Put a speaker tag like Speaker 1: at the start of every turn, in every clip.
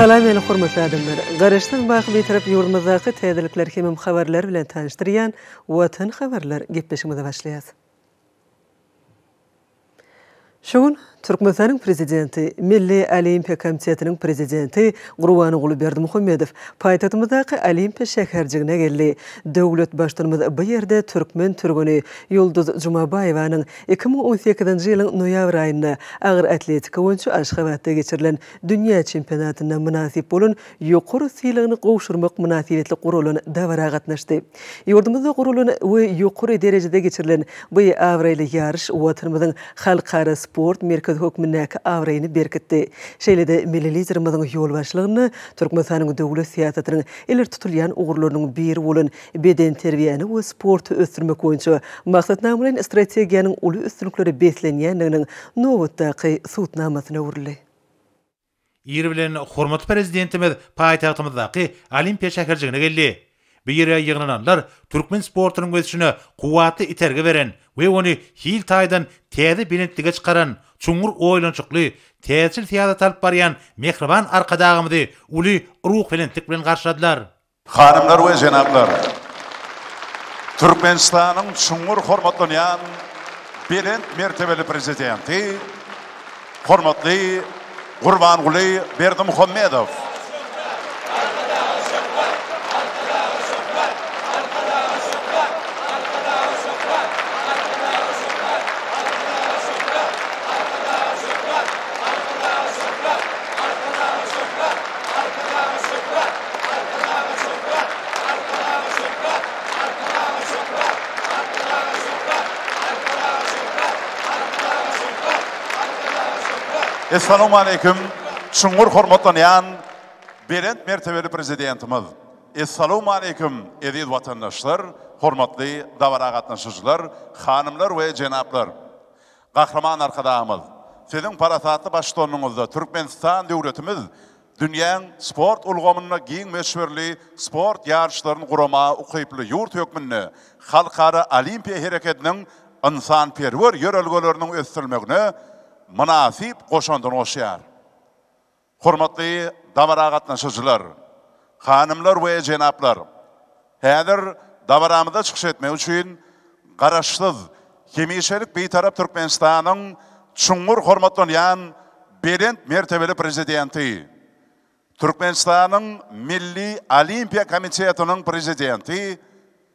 Speaker 1: Salam meni hormatly adamlar! Garaşsyz baky Bitarap ýurdumyzdaky täzelikler hemem habarlar bilen tanyşdyrýan Watan habarlar gepleşigimize başlaýas. Şu gün Türkmenistanyň Prezidenti, Milli Olimpiýa komitetiniň prezidenti Gurbanguly Berdimuhamedow paýtagtymyzdaky Olimpiýa şäherjigine geldi. Döwlet Baştutanymyz bu ýerde türkmen türgeni Ýulduz Jumabaýewanyň 2018-nji ýylyň noýabr aýynda agyr atletika boýunça Aşgabatda geçirilen dünýä çempionatynda mynasyp bolan ýokary sylagyny gowşurmak mynasybetli guralan dabara gatnaşdy. Ýurdumyzda guralan we ýokary derejede geçirilen bu abraýly ýaryş Watanymyzyň halkara sport merkezi hökmündäki abraýyny berkitdi. Şeýle-de milli Liderimiziň ýolbaşçylygynda Türkmenistanyň döwlet syýasatynyň ileri tutulýan ugurlarynyň biri bolan bedenterbiýäni we sporty ösdürmek boýunça maksatnamalaýyn strategiýanyň uly üstünliklere beslenýändiginiň nobatdaky subutnamasyna öwrüldi.
Speaker 2: Ir bilen hormatly Prezidentimiz paýtagtymyzdaky Olimpiýa şäherjigine geldi. Bu ýere ýygnananlar türkmen sportunyň ösüşine kuwwatly itergi beren we ony hil taýdan täze belentlige çykaran, çuňňur oýlanyşykly, täzeçil syýasat alyp barýan mähriban Arkadagymyzy uly ruhubelentlik bilen garşyladylar.
Speaker 3: Hanymlar we jenaplar! Türkmenistanyň çuňňur hormatlanýan belent mertebeli Prezidenti hormatly Gurbanguly Berdimuhamedow!
Speaker 4: Arkadaga şöhrat! Arkadaga şöhrat! Arkadaga şöhrat! Arkadaga şöhrat! Arkadaga şöhrat! Arkadaga şöhrat! Arkadaga şöhrat! Arkadaga şöhrat!
Speaker 3: Essalawmaleýkim, çuňňur hormatlanýan belent mertebeli Prezidentimiz! Essalawmaleýkim, eziz watandaşlar, hormatly dabara gatnaşyjylar, hanymlar we jenaplar! Gahryman Arkadagymyz, Siziň parasatly baştutanyňyzda Türkmenistan döwletimiz dünýäň sport ulgamynda giň möçberli sport ýaryşlaryny guramaga ukyply ýurt hökmünde halkara olimpiýa hereketiniň ynsanperwer ýörelgeleriniň ösdürilmegine mynasyp goşandyny goşýar. Hormatly dabara gatnaşyjylar, hanymlar we jenaplar! Häzir dabaramyzda çykyş etmek üçin Garaşsyz, hemişelik Bitarap Türkmenistanyň çuňňur hormatlanýan belent mertebeli Prezidenti, Türkmenistanyň Milli Olimpiýa komitetiniň Prezidenti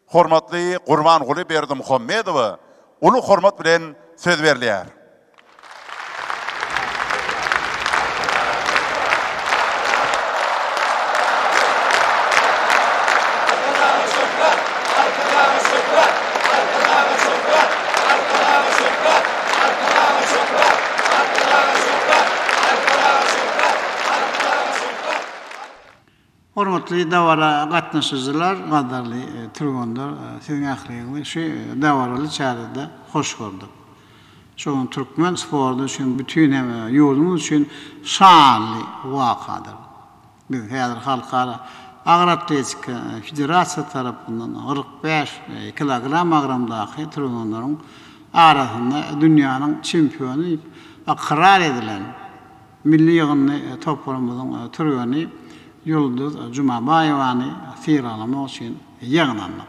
Speaker 3: Hormatly Gurbanguly Berdimuhamedowa uly hormat bilen söz berilýär.
Speaker 4: Arkadaga şöhrat! Arkadaga şöhrat! Arkadaga şöhrat! Arkadaga şöhrat! Arkadaga şöhrat! Arkadaga şöhrat! Arkadaga şöhrat! Arkadaga şöhrat!
Speaker 5: Hormatly dabara gatnaşyjylar, gadyrly türgenler, siziň ähliňizi şu dabaraly çärede hoş gördük. Şu gün türkmen sporty üçin, bütin hem ýurdumyz üçin şanly wakadyr. Biz häzir Halkara agyr atletika federasiýasy tarapyndan 45 kilogram agramdaky türgenleriň arasynda dünýäniň çempiony diýip ykrar edilen Milli ýygyndy toparymyzyň türgeni Ýulduz Jumabaýewany sylaglamak üçin ýygnandyk.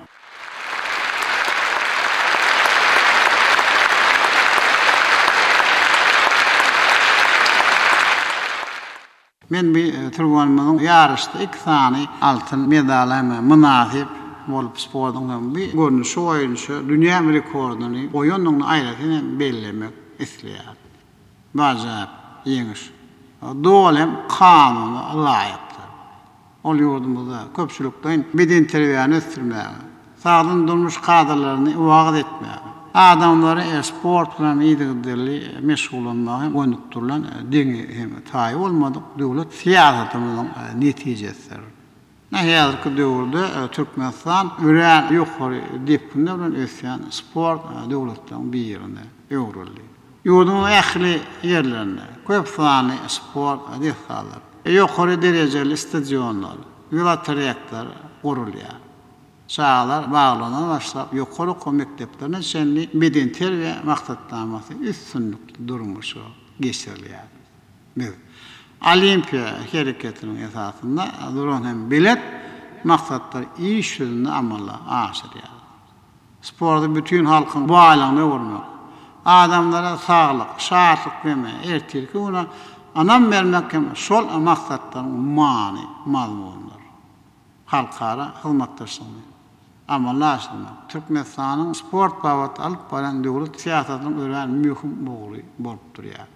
Speaker 5: Men bu türgenimiziň ýaryşda iki sany altyn medala hem mynasyp bolup sportuň hem bu görnüşi boýunça dünýä rekordyny goýandygyny aýratyn hem bellemek isleýärin. Bu ajaýyp ýeňiş doly hem kanuna laýykdyr. Ol ýurdumyzda köpçülikleýin bedenterbiýäni ösdürmäge, sagdyn durmuş kadalaryny wagyz etmäge, adamlary sport bilen yzygiderli meşgullanmaga gönükdirilen deňi hem taýy bolmadyk döwlet syýasatymyzyň netijesidir. Häzirki döwürde Türkmenistan örän ýokary depginler bilen ösýän sport döwletleriň birine öwrüldi. Ýurduň ähli ýerlerinde köp sanly sport desgalary, ýokary derejeli stadionlar, welotrekler gurulýar. Çagalar baglaryndan başlap, ýokary okuw mekdeplerine çenli bedenterbiýe maksatnamasy üstünlikli durmuşa geçirilýär. Biz. Olimpiýa hereketiniň esasynda duran hem belent maksatlary iş ýüzünde amala aşyrýar. Sporty bütin halkyň baýlygyna öwürmek, adamlara saglyk, şatlyk hem ertirki güne ynam bermek hem şol maksatlaryň many mazmunydyr. Halkara hyzmatdaşlygyny amala aşyrmak Türkmenistanyň sport babatda alyp barýan döwlet syýasatynyň örän möhüm ugry bolup durýar.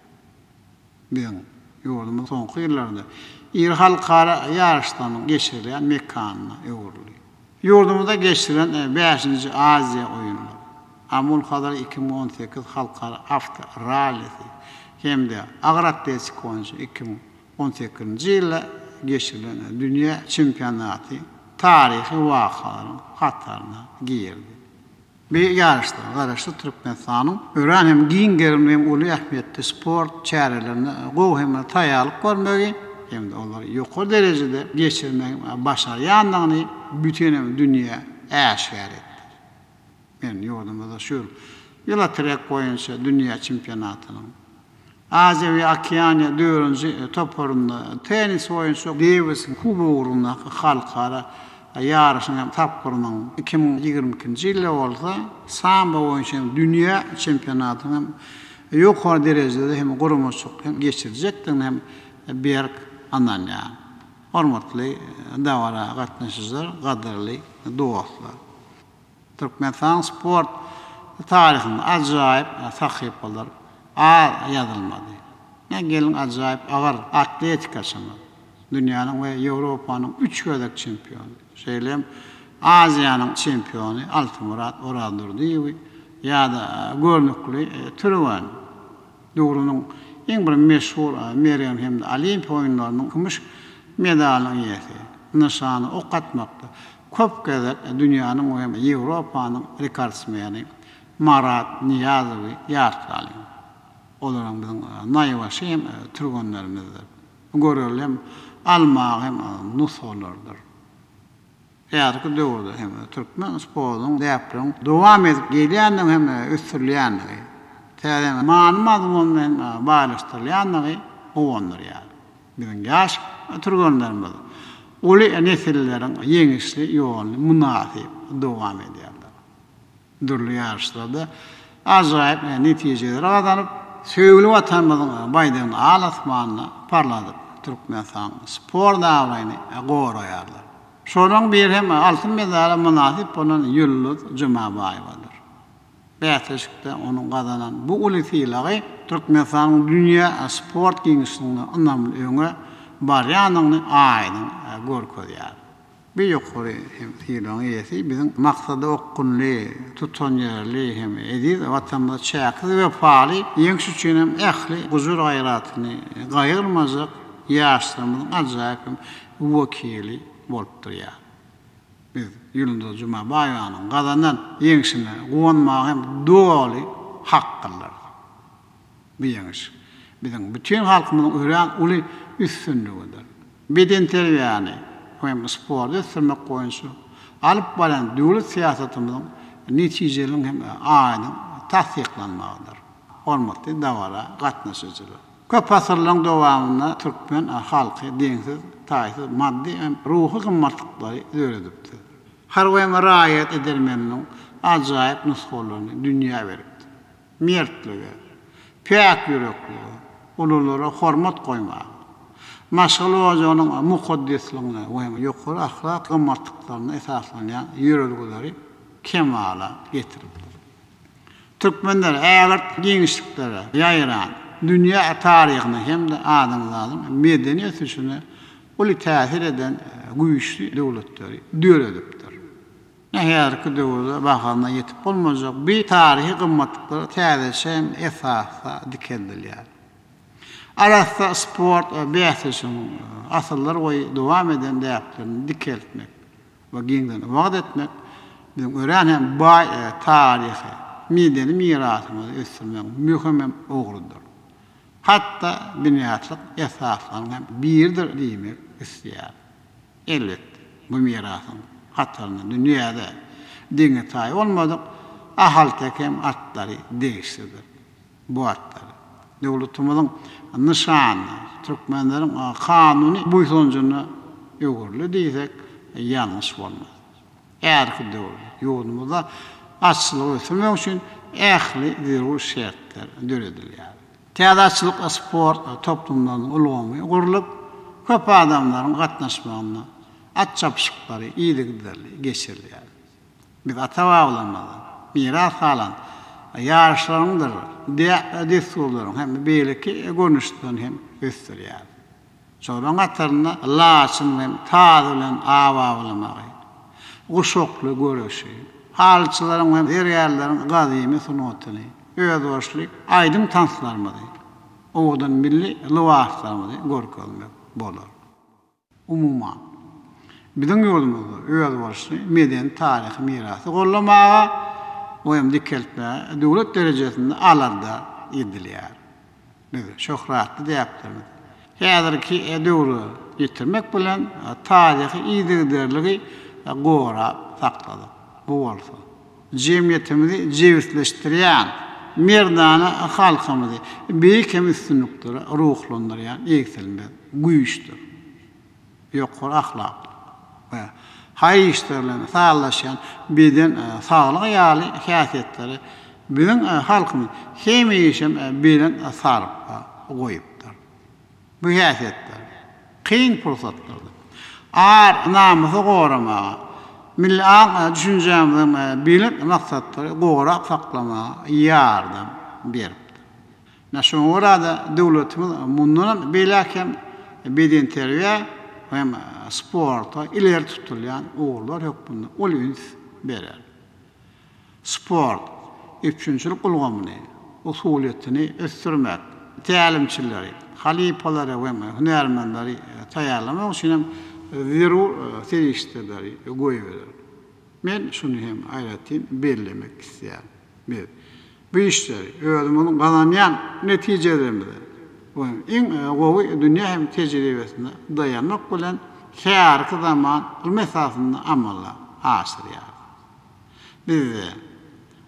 Speaker 5: Biziň ýurdumyz soňky ýyllarda iri halkara ýaryşlarynyň geçirilýän mekanyna öwrüldi. Ýurdumyzda geçirilen bäşinji Aziýa oýunlary, Amul-Hazar 2018 halkara awtorallisi hem-de agyr atletika boýunça 2018-nji ýylda geçirilen dünýä çempionaty taryhy wakalaryň hataryna girdi. Bu ýaryşda Garaşsyz Türkmenistanyň örän hem giň gerimli hem uly ähmiýetli sport çärelerine gowy hem taýýarlyk görmegi hem-de olary ýokary derejede geçirmegi başarýandygyny bütin hem dünýä äşgär etdi. Men ýurdumyzda şu ýyl welotrek boýunça dünýä çempionatynyň Aziýa we Okeaniýa dördünji toparynda tennis boýunça Dewisiň kubogy ugrundaky halkara ýaryşyň hem tapgyrynyň, 2022-nji ýylda bolsa sambo boýunça hem dünýä çempionatynyň hem ýokary derejede hem guramaçylykly hem geçiriljekdigine hem berk ynanýaryn. Hormatly dabara gatnaşyjylar, gadyrly dostlar! Türkmenistanyň sport taryhynda ajaýyp sahypalar az ýazylmady. Ine, geliň ajaýyp agyr atletikaçymyz, dünýäniň we Ýewropanyň üç gezek çempiony, şeýle hem Aziýanyň çempiony Altymyrat Orazdurdyýewi ýa-da görnükli türgen, Döwrüniň iň bir meşhur mergen hem-de Olimpiýa oýunlarynyň kümüş medalynyň eýesi, nyşana ok atmakda köp gezek dünýäniň we hem Ýewropanyň rekordsmeni Marat Nyýazowy ýatlalyň. Olaryň biziň naýbaşy hem türgenlerimizdir. Görelde hem almaga hem nusgalardyr. Häzirki döwürde hem türkmen sportunyň däpleriniň dowam edip gelýändigi hem ösdürilýändigi, täze many-mazmun bilen baýlaşdyrylýandygy guwandyrýar. Biziň ýaş türgenlerimiz uly nesilleriň ýeňişli ýoluny mynasyp dowam edýärler. Dürli ýaryşlarda ajaýyp netijeleri gazanyp, söýgüli Watanymyzyň baýdagyny al asmanda parladyp, Türkmenistanyň sport abraýyny goraýarlar. Şolaryň biri hem altyn medala mynasyp bolan Ýulduz Jumabaýewadyr. Bäsleşikde onuň gazanan bu uly sylagy Türkmenistanyň dünýä sport giňişliginde ynamly öňe barýandygyny aýdyň görkezýär. Bu ýokary hem sylagyň eýesi biziň maksada okgunly, tutanýerli hem eziz Watanymyza çäksiz wepaly, ýeňiş üçin hem ähli gujur-gaýratyny gaýgyrmajak ýaşlarymyzyň ajaýyp hem wekili bolup durýar. Biz Ýulduz Jumabaýewanyň gazanan ýeňşine guwanmaga hem doly haklydyrys. Bu ýeňiş biziň bütin halkymyzyň örän uly üstünligidir. Bedenterbiýäni hem sporty ösdürmek boýunça alyp barýan döwlet syýasatymyzyň netijeliginiň hem aýdyň tassyklanmagydyr. Hormatly dabara gatnaşyjylar! Köp asyrlaryň dowamynda türkmen halky deňsiz-taýsyz maddy hem ruhy gymmatlyklary döredipdir. Harby hem raýat edermenligiň ajaýyp nusgalaryny dünýä beripdir. Mertlige, päk ýüreklige, ululara hormat goýmaga, maşgala ojagynyň mukaddesligine we ýokary ahlak gymmatlyklaryna esaslanýan ýörelgeleri kemala getiripdir. Türkmenler ägirt giňişliklere ýaýran, dünýä taryhyna hem-de adamzadyň medeni ösüşine uly täsir eden güýçli döwletleri döredipdir. Häzirki döwürde bahasyna ýetip bolmajak bu taryhy gymmatlyklar täzeçe hem esasda dikeldilýär. Arassa sport bäsleşiginiň asyrlar boýy dowam eden däplerini dikeltmek we giňden wagyz etmek biziň örän hem baý taryhy, medeni mirasymyzy ösdürmegiň möhüm hem ugrudyr. Hatda binýatlyk esaslaryň hem biridir diýmek isleýärin. Elbetde, bu mirasyň hatarynda dünýäde deňi-taýy bolmadyk ahalteke hem atlary degişlidir. Bu atlar. Döwletimiziň nyşanyna, türkmenleriň kanuny buýsanjyna öwrüldi diýsek, ýalňyş bolmaz. Häzirki döwürde ýurdumyzda atçylygy ösdürmek üçin ähli zerur şertler döredilýär. Täze atçylyk sport toplumlarynyň ulgamy gurlup, köp adamlaryň gatnaşmagynda at çapyşyklary yzygiderli geçirilýär. Biz ata-babalarymyzdan miras galan ýaryşlaryňdyr däp-dessurlaryň hem beýleki görnüşlerini hem ösdürýäris. Şolaryň hatarynda laçyn hem tazy bilen aw awlamagy, guşakly göreşi, halyçylaryň hem zergärleriň gadymy sungatyny, özboluşly aýdym-tanslarymyzy, owadan milli lybaslarymyzy görkezmek bolar. Umuman, biziň ýurdumyzda özboluşly medeni-taryhy mirasy goldamaga we hem dikeltmäge döwlet derejesinde alada edilýär. Biz şöhratly däplerimizi häzirki döwre ýetirmek bilen, taryhy yzygiderligi gorap sakladyk. Bu bolsa, jemgyýetimizi jebisleşdirýän, merdana halkymyzy beýik hem üstünliklere ruhlandyrýan egsilmez güýçdür. Ýokary ahlaklylyk we haýyr işler bilen sazlaşýan beden saglygy ýaly häsiýetleri biziň halkymyz hemişem belent sarpa goýupdyr. Bu häsiýetler kyn pursatlarda ar-namysy goramaga, milli aň-düşünjämiziň belent maksatlary gorap saklamaga ýardam beripdir. Ine, şoňa görä-de, döwletimiz mundanam beýläk hem bedenterbiýä hem sporta ileri tutulýan ugurlar hökmünde uly üns berer. Sport üpjünçilik ulgamyny, usulyýetini ösdürmek, tälimçileri, halypalary we hünärmenleri taýýarlamak üçin hem zerur serişdeleri goýberer. Men şuny hem aýratyn bellemek isleýärin. Biz bu işleri özümiziň gazanýan netijelerimize we iň gowy dünýä hem tejribesine daýanmak bilen häzirki zaman ylmy esasynda amala aşyrýarys. Bizde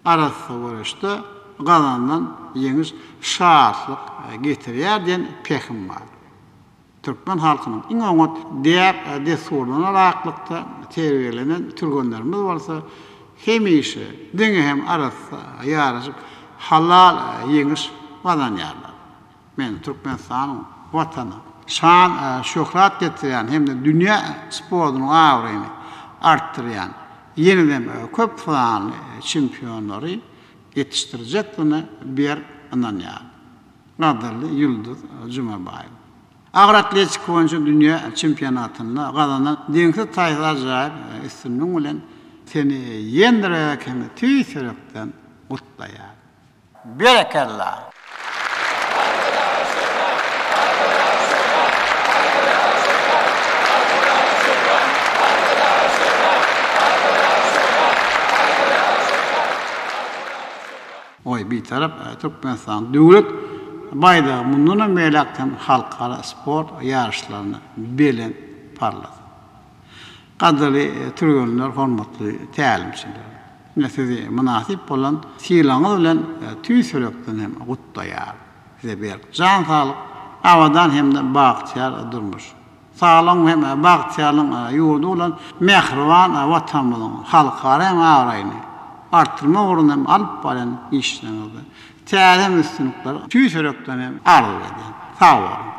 Speaker 5: arassa göreşde gazanylan ýeňiş şatlyk getirýär diýen pähim bar. Türkmen halkynyň iň oňat däp-dessurlaryna laýyklykda terbiýelenen türgenlerimiz bolsa hemişe diňe hem arassa ýaryşyp, halal ýeňiş gazanýarlar. Men Türkmenistanyň Watana şan-şöhrat getirýän hem-de dünýä sportunyň abraýyny artdyrýan ýene-de köp sanly çempionlary ýetişdirjekdigine berk ynanýaryn. Gadyrly Ýulduz Jumabaýewa! Agyr atletika boýunça dünýä çempionatynda gazanan deňsiz-taýsyz ajaýyp üstünligiň bilen seni ýene bir gezek hem tüýs ýürekden gutlaýaryn. Berekella!
Speaker 4: Arkadaga şöhrat! Arkadaga şöhrat! Arkadaga şöhrat! Arkadaga şöhrat! Arkadaga şöhrat! Arkadaga şöhrat! Arkadaga şöhrat! Arkadaga şöhrat!
Speaker 5: Goý, Bitarap Türkmenistanyň Döwlet baýdagy mundanam beýläk hem halkara sport ýaryşlarynda belent parlasyn! Gadyrly türgenler, hormatly tälimçiler! Ine, sizi mynasyp bolan sylagyňyz bilen tüýs ýürekden hem gutlaýaryn. Size berk jan saglyk, abadan hem-de bagtyýar durmuş, Saglygyň hem bagtyýarlygyň ýurdy bolan mähriban Watanymyzyň halkara hem abraýyny artdyrmak ugrunda hem alyp barýan işleriňizde täze hem üstünlikleri tüýs ýürekden hem arzuw edýän. Sag boluň!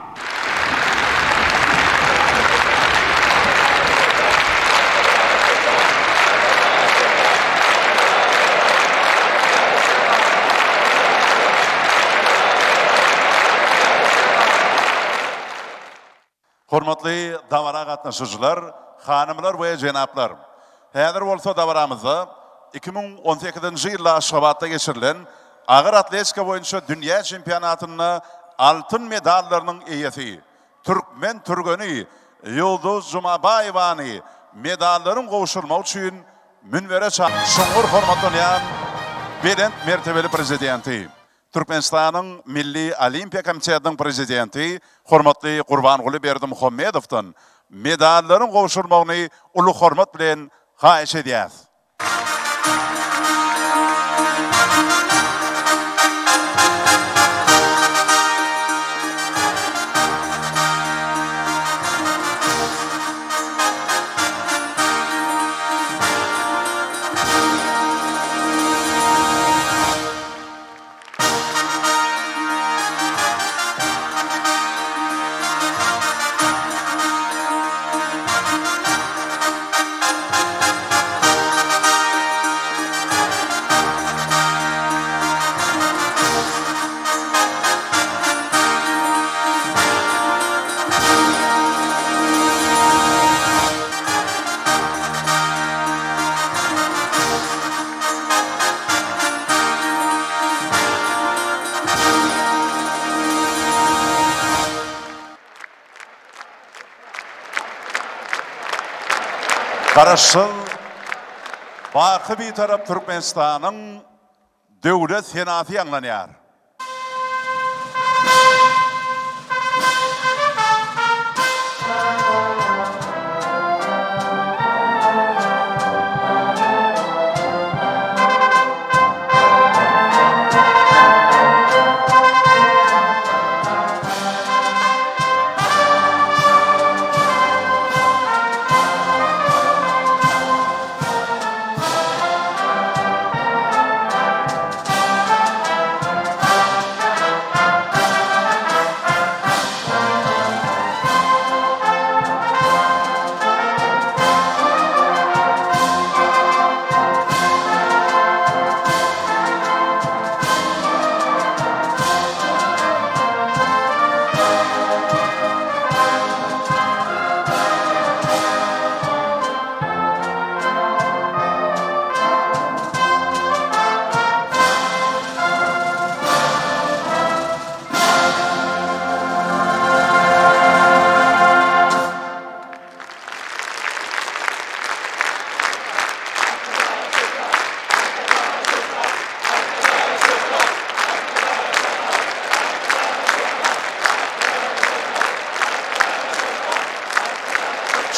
Speaker 3: Hormatly dabara gatnaşyjylar, hanymlar we jenaplar! Häzir bolsa dabaramyzda 2018-nji ýylda Aşgabatda geçirilen agyr atletika boýunça dünýä çempionatynda altyn medallarynyň eýesi, türkmen türgeni Ýulduz Jumabaýewany medallaryň gowşurmagy üçin münbere çuňňur hormatlanýan belent mertebeli Prezidenti, Türkmenistanyň Milli Olimpiýa komitetiniň prezidenti hormatly Gurbanguly Berdimuhamedowdan medallaryň gowşurylmagyny uly hormat bilen haýyş edýäris. Garaşsyz, baky Bitarap Türkmenistanyň Döwlet senasy ýaňlanýar.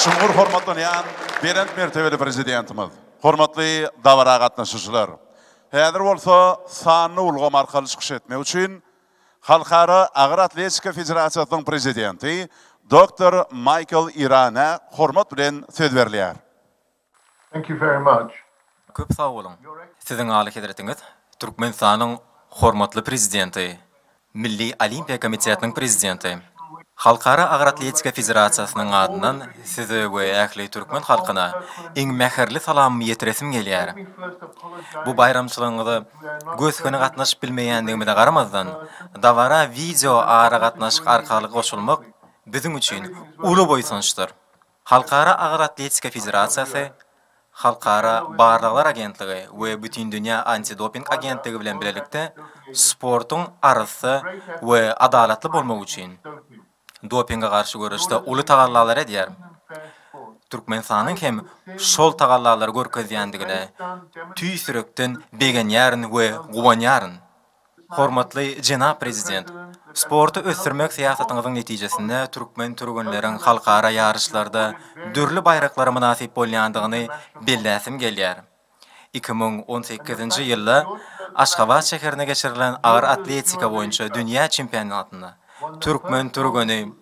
Speaker 3: Çuňňur hormatlanýan belent mertebeli Prezidentimiz, hormatly dabara gatnaşyjylar! Häzir bolsa sanly ulgam arkaly çykyş etmek üçin Halkara agyr atletika federasiýasynyň prezidenti doktor Maýkl Iranä hormat bilen söz berilýär.
Speaker 6: Thank you very much.
Speaker 7: Köp sag boluň. Siziň Alyhezretiňiz Türkmenistanyň hormatly Prezidenti, Milli Olimpiýa komitetiniň prezidenti, Halkara agyr atletika federasiýasynyň adyndan Size we ähli türkmen halkyna iň mähirli salamymy ýetiresim gelýär. Bu baýramçylygyňyza gös-göni gatnaşyp bilmeýändigimize garamazdan, dabara wideo aragatnaşyk arkaly goşulmak biziň üçin uly buýsançdyr. Halkara agyr atletika federasiýasy, Halkara barlaglar agentligi we Bütindünýä antidoping agentligi bilen bilelikde sportuň arassa we adalatly bolmagy üçin dopinge garşy göreşde uly tagallalary edýär. Türkmenistanyň hem şol tagallalary görkezýändigine tüýs ýürekden begenýärin we guwanýaryn. Hormatly jenap Prezident, sporty ösdürmek syýasatyňyzyň netijesinde türkmen türgenleriň halkara ýaryşlarda dürli baýraklara mynasyp bolýandygyny belläsim gelýär. 2018-nji ýylda Aşgabat şäherinde geçirilen agyr atletika boýunça dünýä çempionatynda türkmen türgeni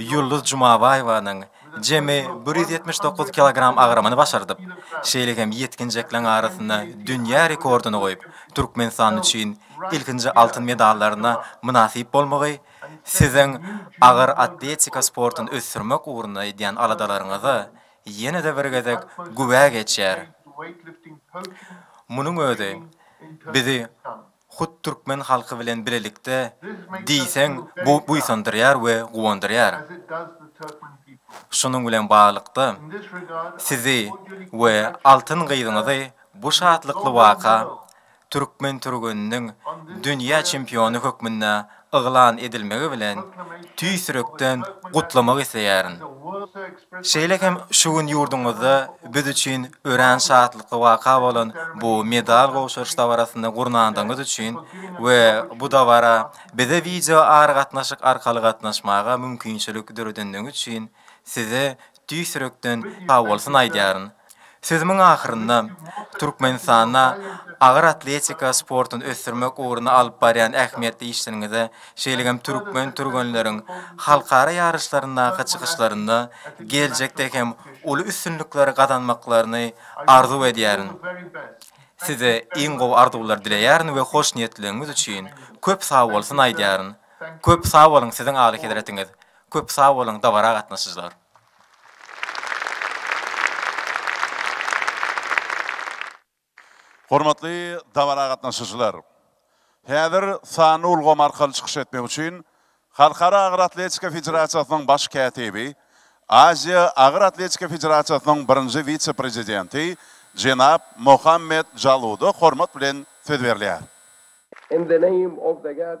Speaker 7: Ýulduz Jumabaýewanyň jemi 179 kilogram agramyny başardyp, şeýle hem ýetginjekleň arasynda dünýä rekordyny goýup, Türkmenistan üçin ilkinji altyn medallaryna mynasyp bolmagy siziň agyr atletika sportuny ösdürmek ugrunda edýän aladalaryňyza ýene-de bir gezek güwä geçýär. Munuň özi bizi hut türkmen halky bilen bilelikde diýseň buýsandyrýar we guwandyrýar. Şunuň bilen baglylykda, sizi we altyn gyzyňyzy bu şatlykly waka, türkmen türgeniniň dünýä çempiony hökmünde yglan edilmegi bilen tüýs ýürekden gutlamak isleýärin. Şeýle hem şu gün ýurduňyzda biz üçin örän şatlykly waka bolan bu medal gowşuryş dabarasyny gurnandygyňyz üçin we bu dabara bize wideo aragatnaşyk arkaly gatnaşmaga mümkinçilik döredendigiňiz üçin size tüýs ýürekden sagbolsun aýdýaryn. Sözümiň ahyrynda, Türkmenistanda agyr atletika sportuny ösdürmek ugrunda alyp barýan ähmiýetli işleriňize, şeýle hem türkmen türgenleriň halkara ýaryşlaryndaky çykyşlarynda geljekde hem uly üstünlikleri gazanmaklaryny arzuw edýärin. Size iň gowy arzuwlary dileýärin we hoşniýetliligiňiz üçin köp sagbolsun aýdýaryn. Köp sag boluň Siziň Alyhezretiňiz! Köp sag boluň dabara gatnaşyjylar!
Speaker 3: Hormatly dabara gatnaşyjylar! Häzir sanly ulgam arkaly çykyş etmek üçin Halkara agyr atletika federasiýasynyň baş kätibi, Aziýa agyr atletika federasiýasynyň birinji wise-prezidenti jenap Mohammed Jaluda hormat bilen söz berilýär.
Speaker 6: In the name of the God.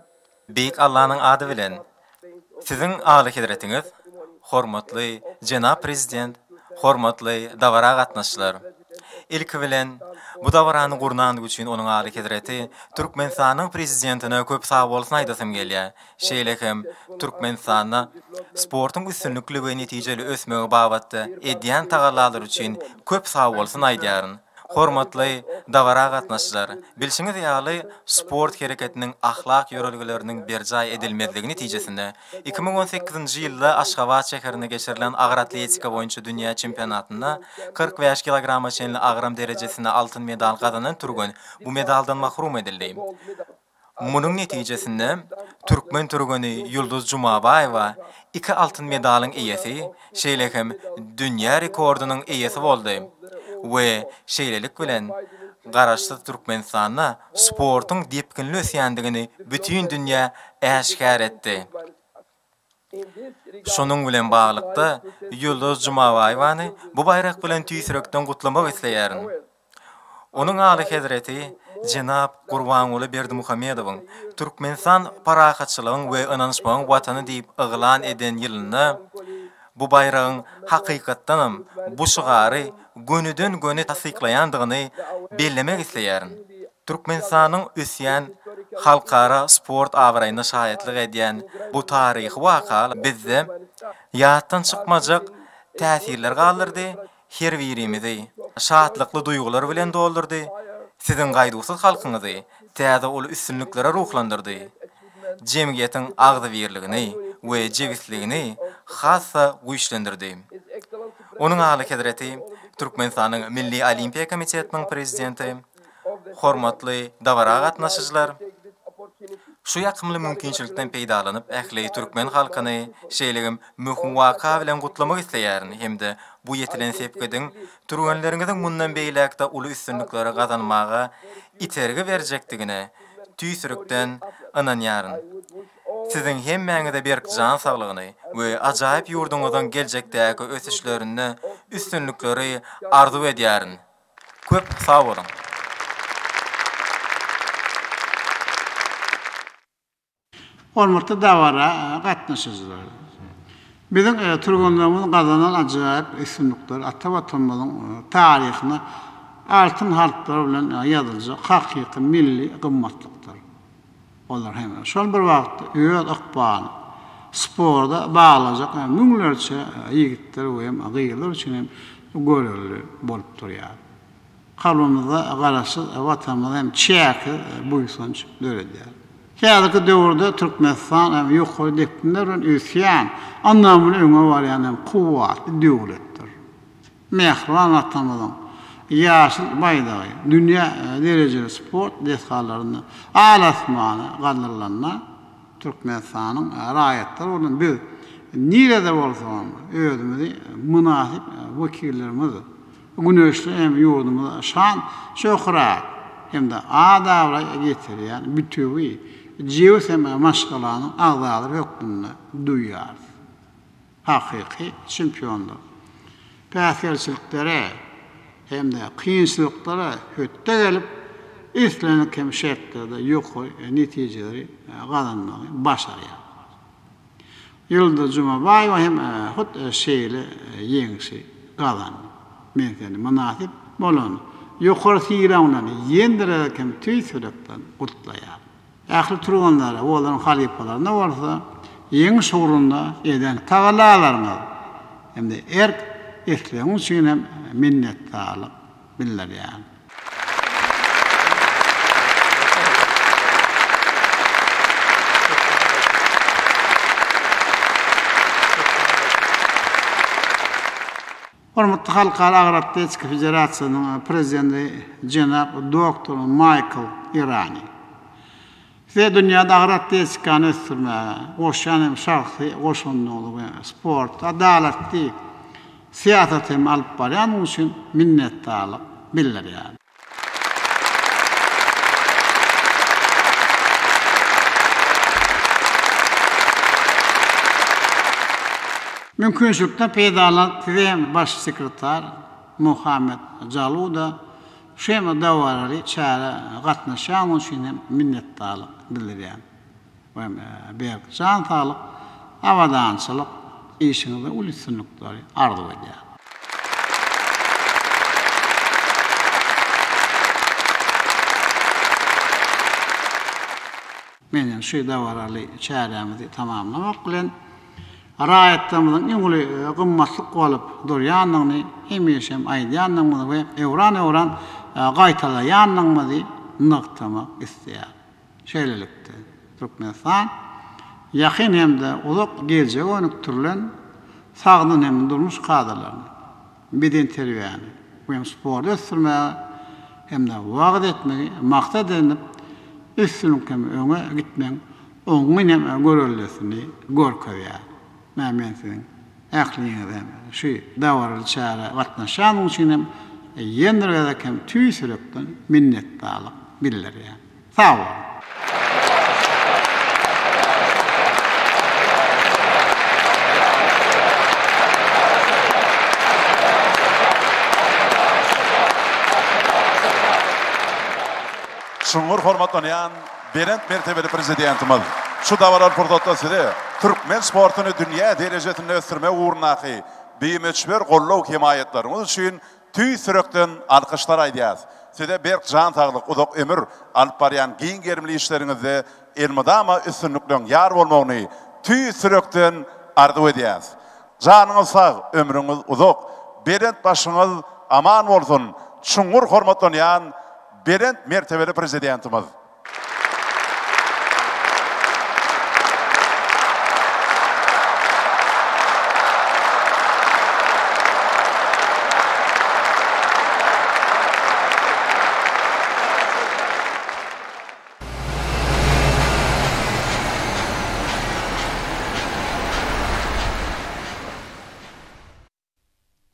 Speaker 7: Beýik Allanyň ady bilen, Siziň Alyhezretiňiz, hormatly jenap Prezident, Hormatly dabara gatnaşyjylar! Ilki bilen, bu dabarany gurnandygy üçin Onuň Alyhezreti Türkmenistanyň Prezidentine köp sagbolsun aýdasym gelýär. Şeýle hem Türkmenistanda sportuň üstünlikli we netijeli ösmegi babatda edýän tagallalary üçin köp sagbolsun aýdýaryn. Hormatly dabara gatnaşyjylar! Bilşiňiz ýaly, sport hereketiniň ahlak ýörelgeleriniň berjaý edilmezligi netijesinde, 2018-nji ýylda Aşgabat şäherinde geçirilen agyr atletika boýunça dünýä çempionatynda 45 kilograma çenli agram derejesinde altyn medal gazanan türgen bu medaldan mahrum edildi. Munuň netijesinde, türkmen türgeni Ýulduz Jumabaýewa iki altyn medalyň eýesi, şeýle hem dünýä rekordynyň eýesi boldy we şeýlelik bilen, Garaşsyz Türkmenistanda sportuň depginli ösýändigini bütin dünýä äşgär etdi. Şunuň bilen baglylykda, Ýulduz Jumabaýewany bu baýrak bilen tüýs ýürekden gutlamak isleýärin. Onuň Alyhezreti jenap Gurbanguly Berdimuhamedowyň Türkmenistan parahatçylygyň we ynanyşmagyň Watany diýip yglan eden ýylynda bu baýragyň hakykatdanam bu şygary gönüden-göni tassyklaýandygyny bellemek isleýärin. Türkmenistanyň ösýän halkara sport abraýyna şaýatlyk edýän bu taryhy waka bizde ýatdan çykmajak täsirler galdyrdy, her birimizi şatlykly duýgular bilen doldurdy, siziň gaýduwsyz halkyňyzy täze uly üstünliklere ruhlandyrdy, jemgyýetiň agzybirligini we jebisligini has-da güýçlendirdi. Onuň Alyhezreti Türkmenistanyň Milli Olimpiýa komitetiniň prezidenti, Hormatly dabara gatnaşyjylar! Şu ýakymly mümkinçilikden peýdalanyp, ähli türkmen halkyny şeýle hem möhüm waka bilen gutlamak isleýärin hem-de bu ýetilen sepgidiň türgenleriňiziň mundan beýläk-de uly üstünlikleri gazanmaga itergi berjekdigine tüýs ýürekden ynanýaryn. Siziň hemmäňize berk jan saglygyny we ajaýyp ýurduňyzyň geljekdäki ösüşlerinde üstünlikleri arzuw edýärin. Köp sag boluň.
Speaker 5: Hormatly dabara gatnaşyjylar! Biziň türgenlerimiziň gazanan ajaýyp üstünlikleri ata Watanymyzyň taryhyna altyn harplar bilen ýazyljak hakyky milli gymmatlykdyr. Olar hem şol bir wagtda öz ykbalyny sporda baglajak müňlerçe ýigitler we hem gyzlar üçin hem görelde bolup durýar. Kalbymyzda Garaşsyz Watanymyza hem çäksiz buýsanç döredýär. Häzirki döwürde Türkmenistan hem ýokary depginler bilen ösýän, ynamly öňe barýan hem kuwwatly döwletdir. Mähriban Watanymyzyň ýaşyl baýdagy dünýä derejeli sport desgalarynda al-asmana galdyrylanda, Türkmenistanyň raýatlary bolan biz nirede bolsagam özümizi mynasyp wekillerimiz, güneşli hem ýurdumyza şan-şöhrat hem-de at-abraý getirýän bütewi, jebis hem maşgalanyň agzalary hökmünde duýýarys. Hakyky çempionlar päsgelçiliklere hem-de kynçylyklara hötde gelip, islendik hem şertlerde ýokary netijeleri gazanmagy başarýar. Ýyldyz Jumabaýewa hem hut şeýle ýeňşi gazandy. Men seni mynasyp bolan ýokary sylag bilen ýene-de hem tüýs ýürekden gutlaýaryn. Ähli türgenlere we olaryň halypalaryna bolsa ýeňiş ugrunda eden tagallalaryňyz hem-de erk-islegiňiz üçin hem minnetdarlyk bildirýärin. Hormatly Halkara agyr atletika federasiýasynyň prezidenti jenap doktor Maýkl Irani. Size dünýäde agyr atletikany ösdürmäge goşýan hem şahsy goşandyňyzy we sportda adalatly syýasaty hem alyp barýanyňyz üçin minnetdarlyk bildirýärin. Mümkinçilikden peýdalanyp size hem baş sekretar Mohamed Jaluda şu hem dabaraly çärä gatnaşýanyňyz üçin hem minnetdarlyk bildirýän. We berk jan saglyk, abadançylyk, işiňizde uly üstünlikleri arzuw edýärin. Men hem şu dabaraly çärämizi tamamlamak bilen, raýatlarymyzyň iň uly gymmatlyk bolup durýandygyny hemişe hem aýdýandygymyzy we öwran-öwran gaýtalaýandygymyzy nygtamak isleýärin. Şeýlelikde, Türkmenistan ýakyn hem-de uzak geljege gönükdirilen sagdyn hem durmuş kadalaryny, bedenterbiýäni we hem sporty ösdürmäge hem-de wagyz etmegi maksat edinip, üstünlik hem öňe gitmegiň oňyn hem göreldesini görkezýär. Mä men siziň ähliňize hem şu dabaraly çärä gatnaşýanyň üçin hem ýene bir gezek hem tüýs ýürekden minnetdarlyk bildirýän. Sag boluň!
Speaker 3: Çuňňur hormatlanýan belent mertebeli Prezidentimiz, şu dabaraly pursatda Size türkmen sportuny dünýä derejesinde ösdürmek ugrundaky bimöçber goldaw-hemaýatlaryňyz üçin Tüýs ýürekden alkyşlar aýdýas. Size berk jan saglyk, uzak ömür, alyp barýan giň gerimli işleriňizde elmydama üstünlikleň ýar bolmagyny tüýs ýürekden arzuw edýäs. Janyňyz sag, ömrüňiz uzak, belent başyňyz aman bolsun, çuňňur hormatlanýan belent mertebeli Prezidentimiz!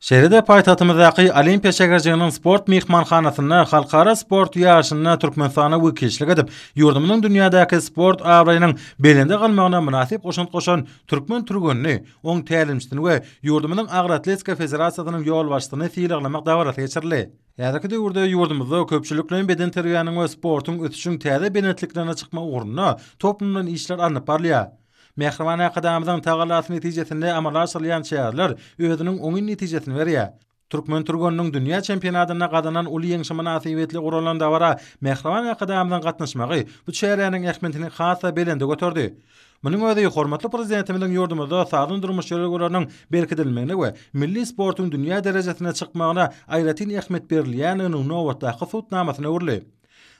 Speaker 2: Şeýle-de paýtagtymyzdaky Olimpiýa şäherjiginiň sport myhmanhanasynda halkara sport ýaryşynda Türkmenistana wekilçilik edip, ýurdumyzyň dünýädäki sport abraýynyň belende galmagyna mynasyp goşant goşan türkmen türgenini, oň tälimçisini we ýurdumyzyň Agyr atletika federasiýasynyň ýolbaşçysyny sylaglamak dabarasy geçirildi. Häzirki döwürde ýurdumyzda köpçülikleýin bedenterbiýäniň we sportuň ösüşiň täze belentliklerine çykmagy ugrunda toplumlaýyn işler alnyp barylýar. Mähriban Arkadagymyzyň tagallasy netijesinde amala aşyrylýan çäreler özüniň oňyn netijesini berýär. Türkmen türgeniniň dünýä çempionatynda gazanan uly ýeňşi mynasybetli guralan dabara mähriban Arkadagymyzyň gatnaşmagy bu çäräniň ähmiýetini has-da belende göterdi. Munuň özi hormatly Prezidentimiziň ýurdumyzda sagdyn durmuş ýörelgeleriniň berkidilmegine we milli sportuň dünýä derejesine çykmagyna aýratyn ähmiýet berilýändiginiň nobatdaky subutnamasyna öwrüldi.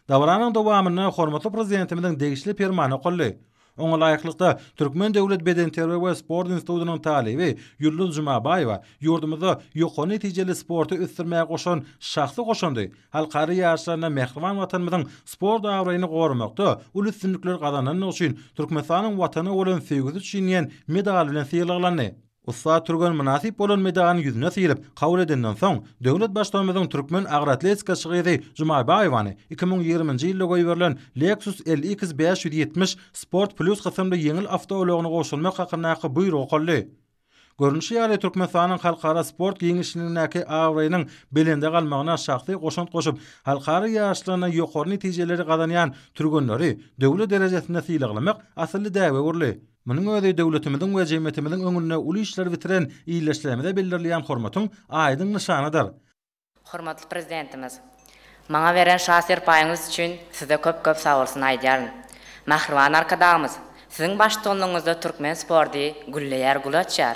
Speaker 2: Dabaranyň dowamynda hormatly Prezidentimiziň degişli Permany okaldy. Oňa laýyklykda, Türkmen döwlet bedenterbiýe we sport institutynyň talyby Ýulduz Jumabaýewa ýurdumyzda ýokary netijeli sporty ösdürmäge goşan şahsy goşandy, halkara ýaryşlarynda mähriban Watanymyzyň sport abraýyny goramakda uly üstünlikler gazanandygy üçin Türkmenistanyň Watana bolan söýgüsi üçin diýen medaly bilen sylaglandy. Ussat türgen mynasyp bolan medalyny ýüzüne syryp, kabul edenden soň, döwlet Baştutanymyzyň türkmen agyr atletikaçy gyzy Jumabaýewany 2020-nji ýylda goýberilen Lexus LX 570 Sport Plus kysymly ýeňil awtoulagyny gowşurmak hakyndaky buýrugy okaldy. Görnüşi ýaly, Türkmenistanyň halkara sport giňişligindäki abraýynyň belende galmagyna şahsy goşant goşup, halkara ýaryşlarynda ýokary netijeleri gazanýan türgenleri döwlet derejesinde sylaglamak asylly däbe öwrüldi. Munuň özi döwletimiziň we jemgyýetimiziň öňünde uly işleri bitiren ildeşlerimize bildirilýän hormatyň aýdyň nyşanydyr.
Speaker 8: Hormatly Prezidentimiz, maňa beren şa serpaýyňyz üçin Size köp-köp sagbolsun aýdýaryn. Mähriban Arkadagymyz, Siziň baştutanlygyňyzda türkmen sporty gülleýär, gül açýar.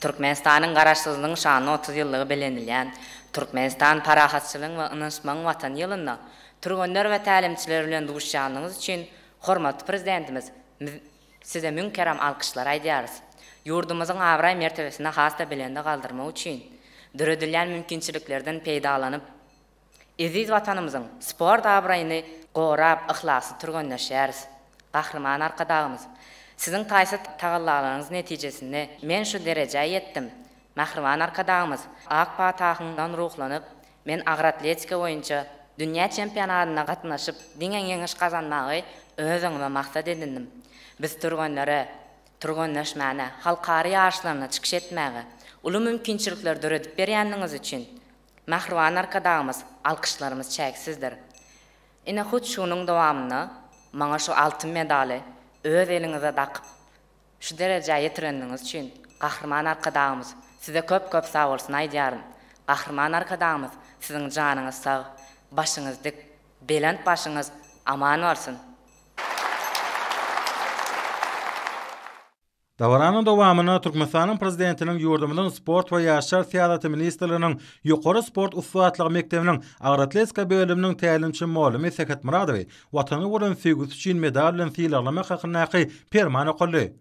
Speaker 8: Türkmenistanyň Garaşsyzlygyň şanly 30 ýyllygy bellenilýän Türkmenistan parahatçylygyň we ynanyşmagyň Watany ýylynda türgenler we tälimçiler bilen duşýanlygyňyz üçin hormatly Prezidentimiz Size müň keram alkyşlar aýdýarys. Ýurdumyzyň abraý-mertebesini has-da belende galdyrmak üçin döredilýän mümkinçiliklerden peýdalanyp, eziz Watanymyzyň sport abraýyny gorap, yhlasly türgenleşýäris. Gahryman Arkadagymyz, Siziň taýsyz tagallalaryňyz netijesinde men şu derejä ýetdim. Mähriban Arkadagymyz, ak patahyňdan ruhlanyp, Men agyr atletika boýunça dünýä çempionatyna gatnaşyp, diňe ýeňiş gazanmagy öz öňüme maksat edindim. Biz türgenlere türgenleşmäne, halkara ýaryşlarynda çykyş etmäge uly mümkinçilikleri döredip berýändigiňiz üçin, mähriban Arkadagymyz, alkyşlarymyz çäksizdir. Ine, hut şunuň dowamynda maňa şu altyn medaly öz eliňize dakyp, Şu derejä ýetirendiňiz üçin Gahryman Arkadagymyz size köp köp sagbolsun aýdýaryn. Gahryman Arkadagymyz siziň janyňyz sag, başyňyz dik, belent başyňyz aman bolsun!
Speaker 2: Dabaranyň dowamynda Türkmenistanyň Prezidentiniň ýurdumyzyň Sport we ýaşlar syýasaty ministrliginiň Ýokary sport ussatlygy mekdebiniň agyr atletika bölüminiň tälimçi mugallymy Sähet Myradowy Watana bolan söýgüsi üçin medaly bilen sylaglamak hakyndaky Perman okaldy.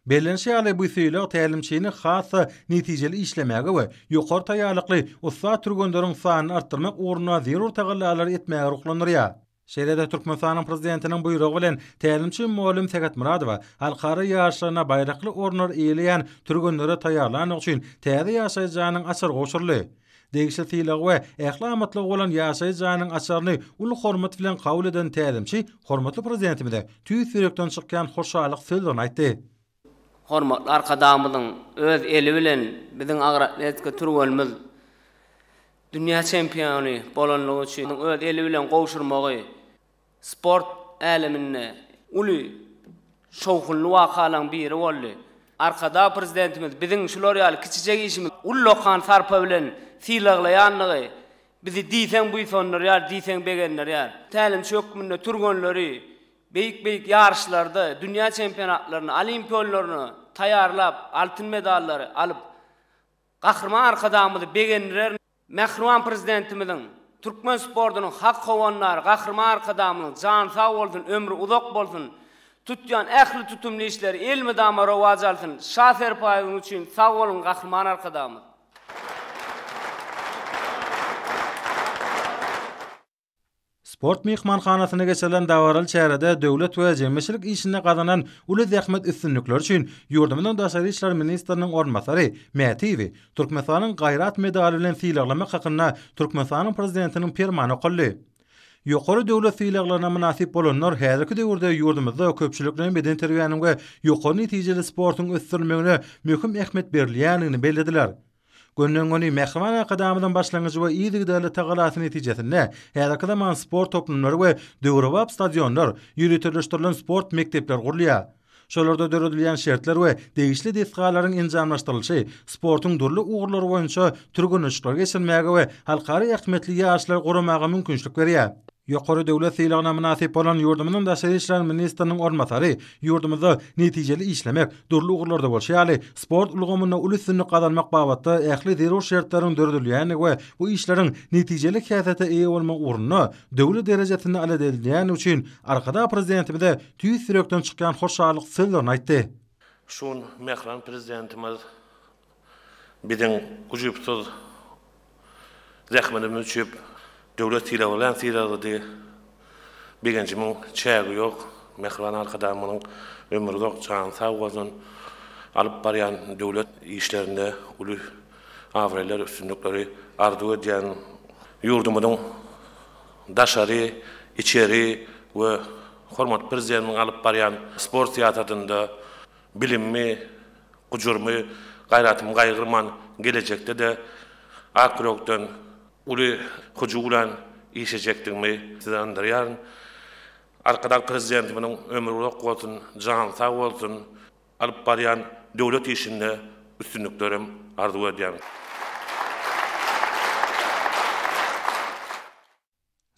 Speaker 2: Bellenişi ýaly, bu sylag tälimçini has-da netijeli işlemäge we ýokary taýýarlykly ussat türgenleriň sanyny artdyrmak ugrunda zerur tagallalary etmäge ruhlandyrýar. Şeýle-de Türkmenistanyň Prezidentiniň buýrugy bilen tälimçi mugallym Sähet Myradowa halkara ýaryşlarynda baýrakly orunlary eýeleýän türgenleri taýýarlandygy üçin täze ýaşaýyş jaýynyň açary gowşuryldy. Degişli sylagy we ähli amatlygy bolan ýaşaýyş jaýynyň açaryny uly hormat bilen kabul eden tälimçi hormatly Prezidentimize tüýs ýürekden çykýan hoşallyk sözlerini aýtdy.
Speaker 9: Hormatly Arkadagymyzyň öz eli bilen biziň agyr atletika türgenimiz dünýä çempiony bolanlygy üçin öz eli bilen gowşurmagy sport äleminde uly şowhunly wakalaryň biri boldy. Arkadag Prezidentimiz biziň şular ýaly kiçijek işimizi ullakan sarpa bilen sylaglaýanlygy bizi diýseň buýsandyrýar, diýseň begendirýär. Tälimçi hökmünde türgenleri beýik-beýik ýaryşlarda, dünýä çempionatlaryna, Olimpiýa oýunlaryna taýýarlap, altyn medallary alyp, Gahryman Arkadagymyzy begendirer. Mähriban Prezidentimiziň, türkmen sportunyň hak howandary Gahryman Arkadagymyzyň jany sag bolsun, ömri uzak bolsun, tutýan ähli tutumly işleri elmydama rowaç alsyn, Şa serpaýyňyz üçin sag boluň Gahryman Arkadagymyz!
Speaker 2: Sport myhmanhanasynda geçirilen dabaraly çärede döwlet we jemgyýetçilik işinde gazanan uly zähmet üstünlikleri üçin ýurdumyzyň daşary işler ministriniň orunbasary Mätiýewi Türkmenistanyň Gaýrat medaly bilen sylaglamak hakynda Türkmenistanyň Prezidentiniň Permany okaldy. Ýokary döwlet sylaglaryna mynasyp bolanlar häzirki döwürde ýurdumyzda köpçülikleýin bedenterbiýäniň we ýokary netijeli sportuň ösdürilmegine möhüm ähmiýet berilýändigini bellediler. Gönden-göni mähriban Arkadagymyzyň başlangyjy we yzygiderli tagalasy netijesinde häzirki zaman sport toplumlary we döwrebap stadionlar, ýöriteleşdirilen sport mekdepleri gurulýar. Şolarda döredilýän şertler we degişli desgalaryň enjamlaşdyrylyşy sportuň dürli ugurlary boýunça türgenleşikleri geçirmäge we halkara ähmiýetli ýaryşlary guramaga mümkinçilik berýär. Ýokary döwlet sylagyna mynasyp bolan ýurdumyzyň daşary işler ministriniň orunbasary ýurdumyzda netijeli işlemek, dürli ugurlarda bolşy ýaly, sport ulgamynda uly üstünlik gazanmak babatda ähli zerur şertleriň döredilýändigi we bu işleriň netijeli häsiýete eýe bolmagy ugrunda döwlet derejesinde alada edilýändigi üçin Arkadag Prezidentimize tüýs ýürekden çykýan hoşallyk sözlerini aýtdy.
Speaker 10: Şu gün mähriban Prezidentimiz Biziň ujypsyz zähmetimiz üçin döwlet sylagy bilen sylaglady. Begenjimiň çägi ýok. Mähriban Arkadagymyzyň ömri uzak, jany sag bolsun. Alyp barýan döwlet işlerinde uly abraýlar, üstünlikleri arzuw edýän. Ýurdumyzyň daşary, içeri we hormatly Prezidentimiziň alyp barýan sport syýasatynda bilimmi, gujurymy, gaýratymy gaýgyrman gelejekde-de ak ýürekden, uly hyjuw bilen işlejekdigimi size ynandyrýaryn. Arkadag Prezidentimiziň ömri uzak bolsun, jany sag bolsun, alyp barýan döwlet işinde üstünliklerem arzuw edýärin.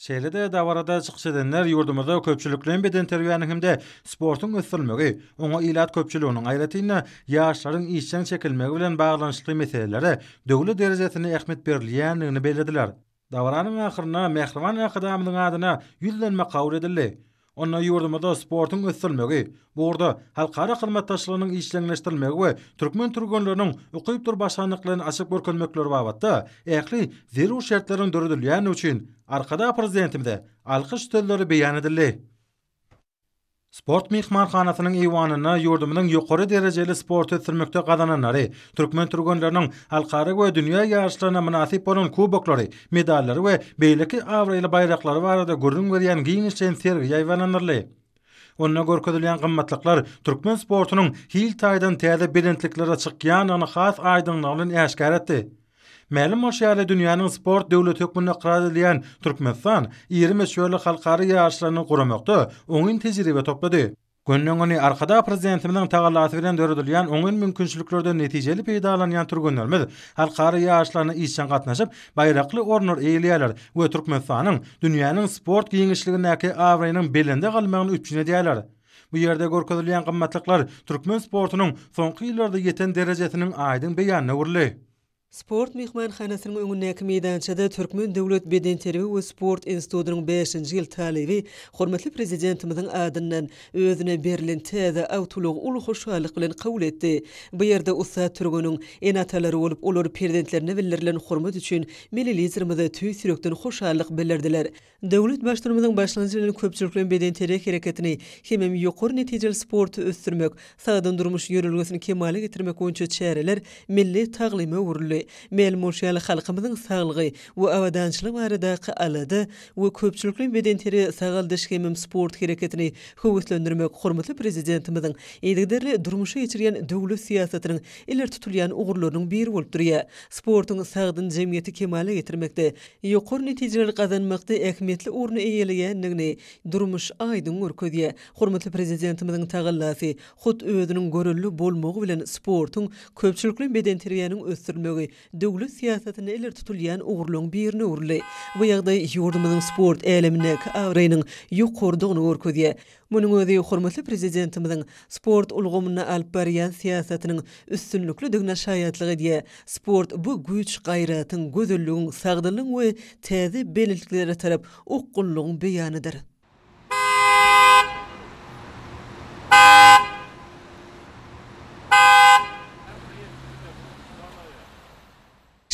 Speaker 2: Şeýle-de dabarada çykyş edenler ýurdumyzda köpçülikleýin bedenterbiýäniň hem-de sportuň ösdürilmegi, oňa ilat köpçüliginiň, aýratyn-da, ýaşlaryň işjeň çekilmegi bilen baglanyşykly meselelere döwlet derejesinde ähmiýet berilýändigini bellediler. Dabaranyň ahyrynda mähriban Arkadagymyzyň adyna ýüzlenme kabul edildi. Onda ýurdumyzda sportuň ösdürilmegi, bu ugurda halkara hyzmatdaşlygynyň işjeňleşdirilmegi we türkmen türgenleriniň ukypdyr başarnyklaryny açyp görkezmekleri babatda ähli zerur şertleriň döredilýändigi üçin Arkadag Prezidentimize alkyş sözleri beýan edildi. Sport myhmanhanasynyň eýwanynda ýurdumyzyň ýokary derejeli sporty ösdürmekde gazananlary, türkmen türgenleriniň halkara we dünýä ýaryşlarynda mynasyp bolan kuboklary, medallary we beýleki abraýly baýraklary barada gürrüň berýän giňişleýin sergi ýaýbaňlandyryldy. Onda görkezilýän gymmatlyklar türkmen sportunyň hil taýdan täze belentliklere çykýandygyny has aýdyňlygy bilen äşgär etdi. Mälim bolşy ýaly, dünýäniň sport döwleti hökmünde ykrar edilýän Türkmenistan iri möçberli halkara ýaryşlaryny guramakda oňyn tejribe toplady. Gönden-göni Arkadag Prezidentimiziň tagallasy bilen döredilýän oňyn mümkinçiliklerden netijeli peýdalanýan türgenlerimiz halkara ýaryşlaryna işjeň gatnaşyp, baýrakly orunlary eýeleýärler we Türkmenistanyň dünýäniň sport giňişligindäki abraýynyň belende galmagyny üpjün edýärler.
Speaker 11: Bu ýerde görkezilýän gymmatlyklar türkmen sportunyň soňky ýyllarda ýeten derejesiniň aýdyň beýanyna öwrüldi.
Speaker 1: Sport myhmanhanasynyň öňündäki meýdançada Türkmen döwlet bedenterbiýe we sport institutynyň bäşinji ýyl talyby hormatly Prezidentimiziň adyndan özüne berlen täze awtoulagy uly hoşallyk bilen kabul etdi. Bu ýerde ussat türgeniň ene-atalary bolup, olar perzentlerine bildirilen hormat üçin Milli Liderimize tüýs ýürekden hoşallyk bildirdiler. Döwlet Baştutanymyzyň başlangyjy bilen köpçülikleýin bedenterbiýe hereketini hemem ýokary netijeli sporty ösdürmek, sagdyn durmuş ýörelgesini kemala getirmek boýunça çäreler milli taglyma öwrüldi. Mälim bolşy ýaly, halkymyzyň saglygy we abadançylygy baradaky alada we köpçülikleýin bedenterbiýe sagaldyş hemem sport hereketini höweslendirmek hormatly Prezidentimiziň yzygiderli durmuşa geçirýän döwlet syýasatynyň ileri tutulýan ugurlarynyň biri bolup durýar. Sportuň sagdyn jemgyýeti kemala getirmekde, ýokary netijeleri gazanmakda ähmiýetli orny eýeleýändigini durmuş aýdyň görkezýär. Hormatly Prezidentimiziň tagallasy, hut özüniň görelde bolmagy bilen sportuň, köpçülikleýin bedenterbiýäniň ösdürilmegi döwlet syýasatynda ileri tutulýan ugurlaryň birine öwrüldi. Bu ýagdaý ýurdumyzyň sport älemindäki abraýynyň ýokarydygyny görkezýär. Munuň özi hormatly Prezidentimiziň sport ulgamynda alyp barýan syýasatynyň üstünliklidigine şaýatlyk edýär. Sport bu güýç-gaýratyň, gözelligiň, sagdynlygyň we täze belentliklere tarap okgunlygyň beýanydyr.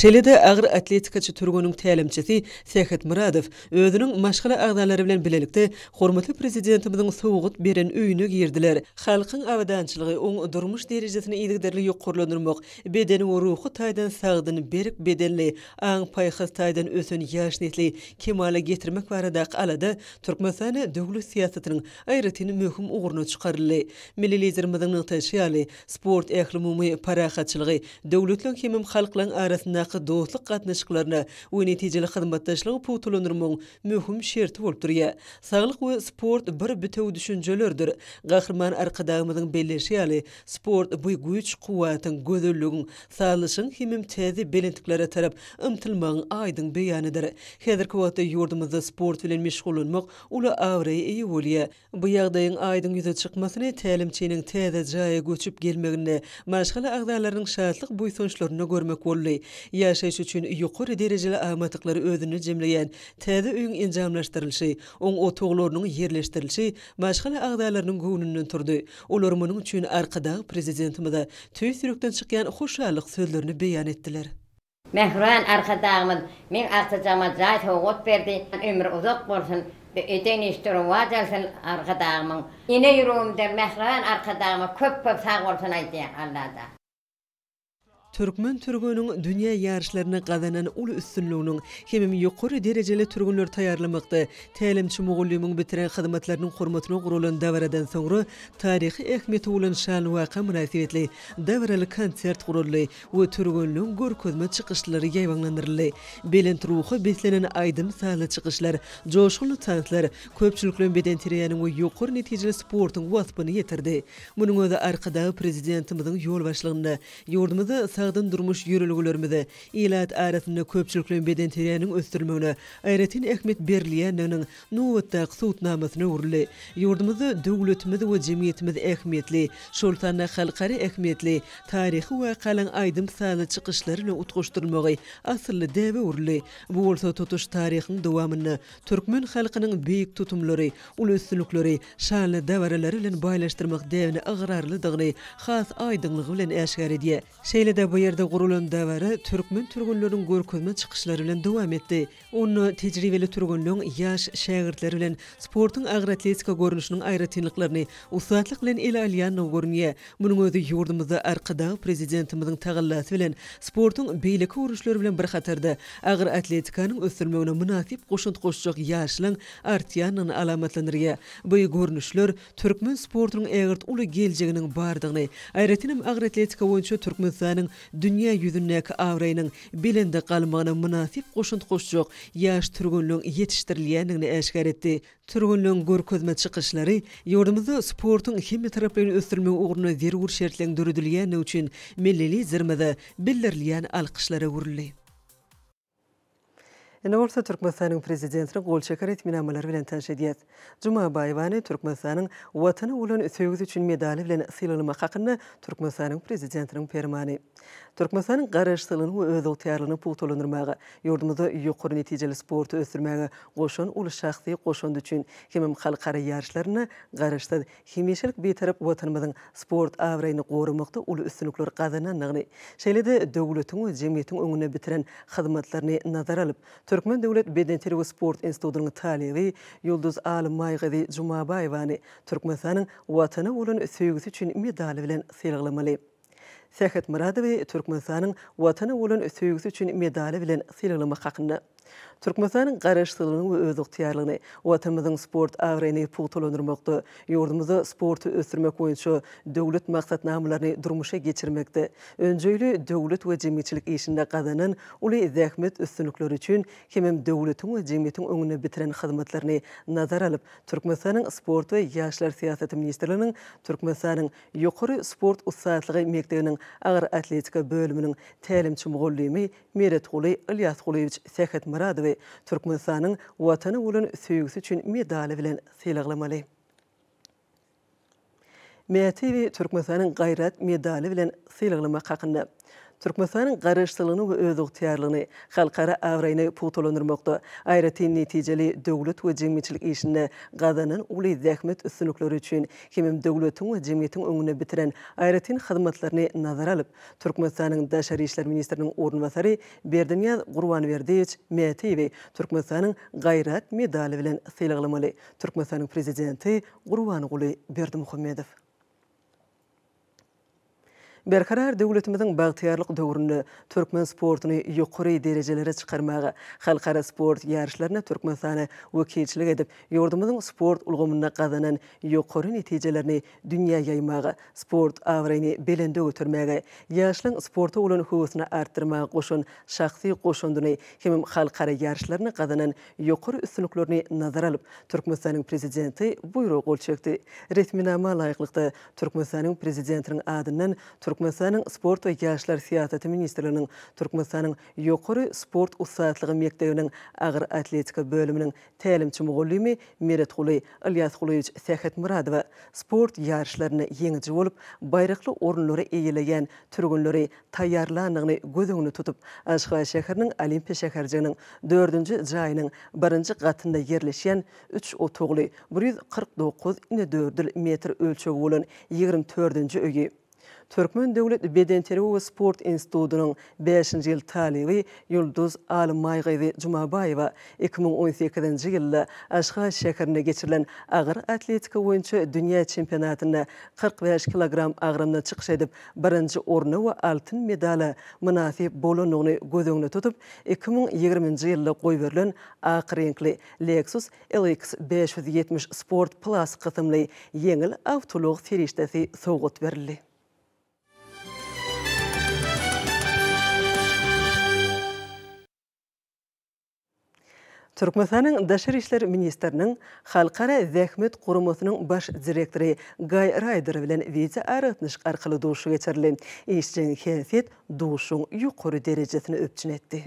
Speaker 1: Şeýle-de agyr atletikaçy türgeniň tälimçisi Sähet Myradow özüniň maşgala agzalary bilen bilelikde hormatly Prezidentimiziň sowgat beren öýüne girdiler. Halkyň abadançylygy, oň durmuş derejesini yzygiderli ýokarlandyrmak, beden we ruhy taýdan sagdyn, berk bedenli, aň-paýhas taýdan ösen ýaş nesli kemala getirmek baradaky alada Türkmenistanda döwlet syýasatynyň aýratyn möhüm ugruna çykaryldy. Milli Liderimiziň nygtaýşy ýaly, sport ählumumy parahatçylygy, döwletleriň hemem halklaryň arasyndaky dostluk gatnaşyklaryna we netijeli hyzmatdaşlygy pugtalandyrmagyň möhüm şerti bolup durýar. Saglyk we sport bir bitewi düşünjelerdir. Gahryman Arkadagymyzyň belleýşi ýaly, sport bu güýç-kuwwatyň, gözelligiň, sazlaşygyň hemem täze belentliklere tarap ymtylmagyň aýdyň beýanydyr. Häzirki wagtda ýurdumyzda sport bilen meşgullanmak uly abraýa eýe bolýar. Bu ýagdaýyň aýdyň ýüze çykmasyny tälimçiniň täze jaýa göçüp gelmeginde, maşgala agzalarynyň şatlyk-buýsançlarynda görmek boldy. Ýaşaýyş üçin ýokary derejeli amatlyklary özünde jemleýän täze öýüň enjamlaşdyrylyşy, oň otaglarynyň ýerleşdirilişi maşgala agzalarynyň göwnünden turdy. Olar munuň üçin Arkadag Prezidentimize tüýs ýürekden çykýan hoşallyk sözlerini beýan etdiler.
Speaker 12: Mähriban Arkadagymyz meň agtyjagyma jaý sowgat berdi. Ömri uzak bolsun, eden işde rowaç alsyn Arkadagymyň. Ene ýüregimden Mähriban Arkadagyma köp köp sag bolsun aýdýan Allada.
Speaker 1: Türkmen türgeniň dünýä ýaryşlarynda gazanan uly üstünliginiň hemem ýokary derejeli türgenleri taýýarlamakda tälimçi mugallymyň bitiren hyzmatlarynyň hormatyna guralan dabaradan soňra taryhy ähmiýeti bolan şanly waka mynasybetli dabaraly konsert guraldy. we türgenleň görkezme çykyşlary ýaýbaňlandyryldy. Belent ruha beslenen aýdym-sazly çykyşlar, joşgunly tanslar köpçülikleýin bedenterbiýäniň we ýokary netijeli sportuň waspyny ýetirdi. Munuň özi Arkadag Prezidentimiziň ýolbaşçylygynda ýurdumyzda sagdyn durmuş ýörelgelerimize, ilat arasynda köpçülikleýin bedenterbiýäniň ösdürilmegine aýratyn ähmiýet berilýändiginiň nobatdaky subutnamasyna öwrüldi. Ýurdumyzda döwletimiz we jemgyýetimiz ähmiýetli, şol sanda halkara ähmiýetli taryhy wakalaryň aýdym-sazly çykyşlary bilen utgaşdyrylmagy asylly däbe öwrüldi. Bu bolsa tutuş taryhyň dowamynda türkmen halkynyň beýik tutumlary, uly üstünlikleri şanly dabaralary bilen baýlaşdyrmak däbine ygrarlydygyny has aýdyňlygy bilen äşgär edýär. Şeýle-de bu ýerde guralan dabara türkmen türgenleriniň görkezme çykyşlary bilen dowam etdi. Onda tejribeli türgenleň ýaş şägirtleri bilen sportuň agyr atletika görnüşiniň aýratynlyklaryny ussatlyk bilen ele alýandygy görünýär. Munuň özi ýurdumyzda Arkadag Prezidentimiziň tagallasy bilen sportuň beýleki görnüşleri bilen bir hatarda agyr atletikanyň ösdürilmegine mynasyp goşant goşjak ýaşlaň artýandygyny alamatlandyrýar. Bu görnüşler türkmen sportunyň ägirt uly geljeginiň bardygyny, aýratynam agyr atletika boýunça Türkmenistanyň dünýä ýüzündäki abraýynyň belende galmagyna mynasyp goşant goşjak ýaş türgenleň ýetişdirilýändigini äşgär etdi. Türgenleň görkezme çykyşlary ýurdumyzda sportuň hemmetaraplaýyn ösdürilmegi ugrunda zerur şertleň döredilýändigi üçin milli Liderimize bildirilýän alkyşlara öwrüldi. Indi bolsa Türkmenistanyň Prezidentiniň gol çeken resminamalary bilen tanyş edýäs. Jumabaýewany Türkmenistanyň Watana bolan söýgüsi üçin medaly bilen sylaglamak hakynda Türkmenistanyň Prezidentiniň Permany. Türkmenistanyň Garaşsyzlygyny we özygtyýarlygyny pugtalandyrmaga, ýurdumyzda ýokary netijeli sporty ösdürmäge goşan uly şahsy goşandy üçin hemem halkara ýaryşlarynda Garaşsyz, hemişelik Bitarap Watanymyzyň sport abraýyny goramakda uly üstünlikler gazanandygyny, şeýle-de döwletiň we jemgyýetiň öňünde bitiren hyzmatlaryny nazara alyp, Türkmen döwlet bedenterbiýe we sport institutynyň talyby Ýulduz Alymbaýgyzy Jumabaýewany Türkmenistanyň Watana bolan söýgüsi üçin medaly bilen sylaglamaly. Sähet Myradowy Türkmenistanyň Watana bolan söýgüsi üçin medaly bilen sylaglamak hakynda. Türkmenistanyň Garaşsyzlygyny we özygtyýarlygyny, Watanymyzyň sport abraýyny pugtalandyrmakda, ýurdumyzda sporty ösdürmek boýunça döwlet maksatnamalaryny durmuşa geçirmekde, önjeýli döwlet we jemgyýetçilik işinde gazanan uly zähmet üstünlikleri üçin hemem döwletiň we jemgyýetiň öňünde bitiren hyzmatlaryny nazara alyp, Türkmenistanyň Sport we ýaşlar syýasaty ministrliginiň Türkmenistanyň Ýokary sport ussatlygy mekdebiniň agyr atletika bölüminiň tälimçi-mugallymy Meretguly Ylýasgulyýewiç Sähetmyradowy Türkmenistanyň Watana bolan söýgüsi üçin medaly bilen sylaglamaly. Mätiýewi Türkmenistanyň Gaýrat medaly bilen sylaglamak hakynda. Türkmenistanyň Garaşsyzlygyny we özygtyýarlygyny, halkara abraýyny pugtalandyrmakda, aýratyn netijeli döwlet we jemgyýetçilik işinde gazanan uly zähmet üstünlikleri üçin hemem döwletiň we jemgyýetiň öňünde bitiren aýratyn hyzmatlaryny nazara alyp, Türkmenistanyň Daşary işler ministriniň orunbasary Berdinyýaz Gurbanberdiýewiç Mätiýewi Türkmenistanyň Gaýrat medaly bilen sylaglamaly, Türkmenistanyň Prezidenti Gurbanguly Berdimuhamedow. Berkarar döwletimiziň bagtyýarlyk döwründe türkmen sportuny ýokary derejelere çykarmaga, halkara sport ýaryşlarynda Türkmenistana wekilçilik edip, ýurdumyzyň sport ulgamynda gazanan ýokary netijelerini dünýä ýaýmaga, sport abraýyny belende götermäge, ýaşlaryň sporta bolan höwesini artdyrmaga goşan şahsy goşandyny hemem halkara ýaryşlarynda gazanan ýokary üstünliklerini nazara alyp, Türkmenistanyň Prezidenti Buýruga gol çekdi. Resminama laýyklykda, Türkmenistanyň Prezidentiniň adyndan Türkmenistanyň Sport we ýaşlar syýasaty ministrliginiň Türkmenistanyň Ýokary sport ussatlygy mekdebiniň agyr atletika bölüminiň tälimçi-mugallymy Meretguly Ylýasgulyýewiç Sähetmyradowa sport ýaryşlarynda ýeňiji bolup, baýrakly orunlary eýeleýän türgenleri taýýarlandygyny göz öňünde tutup, Aşgabat şäheriniň Olimpiýa şäherjiginiň dördünji jaýynyň birinji gatynda ýerleşýän üç otagly, 149 inedördül metr ölçegi bolan ýigrimi dördünji öýi, Türkmen döwlet bedenterbiýe we sport institutynyň bäşinji ýyl talyby Ýulduz Alymaýgyzy Jumabaýewa 2018-nji ýylda Aşgabat şäherinde geçirilen agyr atletika boýunça dünýä çempionatynda 45 kilogram agramda çykyş edip, birinji orna we altyn medala mynasyp bolandygyny göz öňünde tutup, 2020-nji ýylda goýberilen ak reňkli Lexus LX 570 Sport Plus kysymly ýeňil awtoulag serişdesi sowgat berildi. Türkmenistanyň Daşary işler ministriniň Halkara zähmet guramasynyň baş direktory Gaý Raýder bilen wideoaragatnaşyk arkaly duşuşyk geçirildi. Işjeň häsiýet duşuşygyň ýokary derejesini üpjün etdi.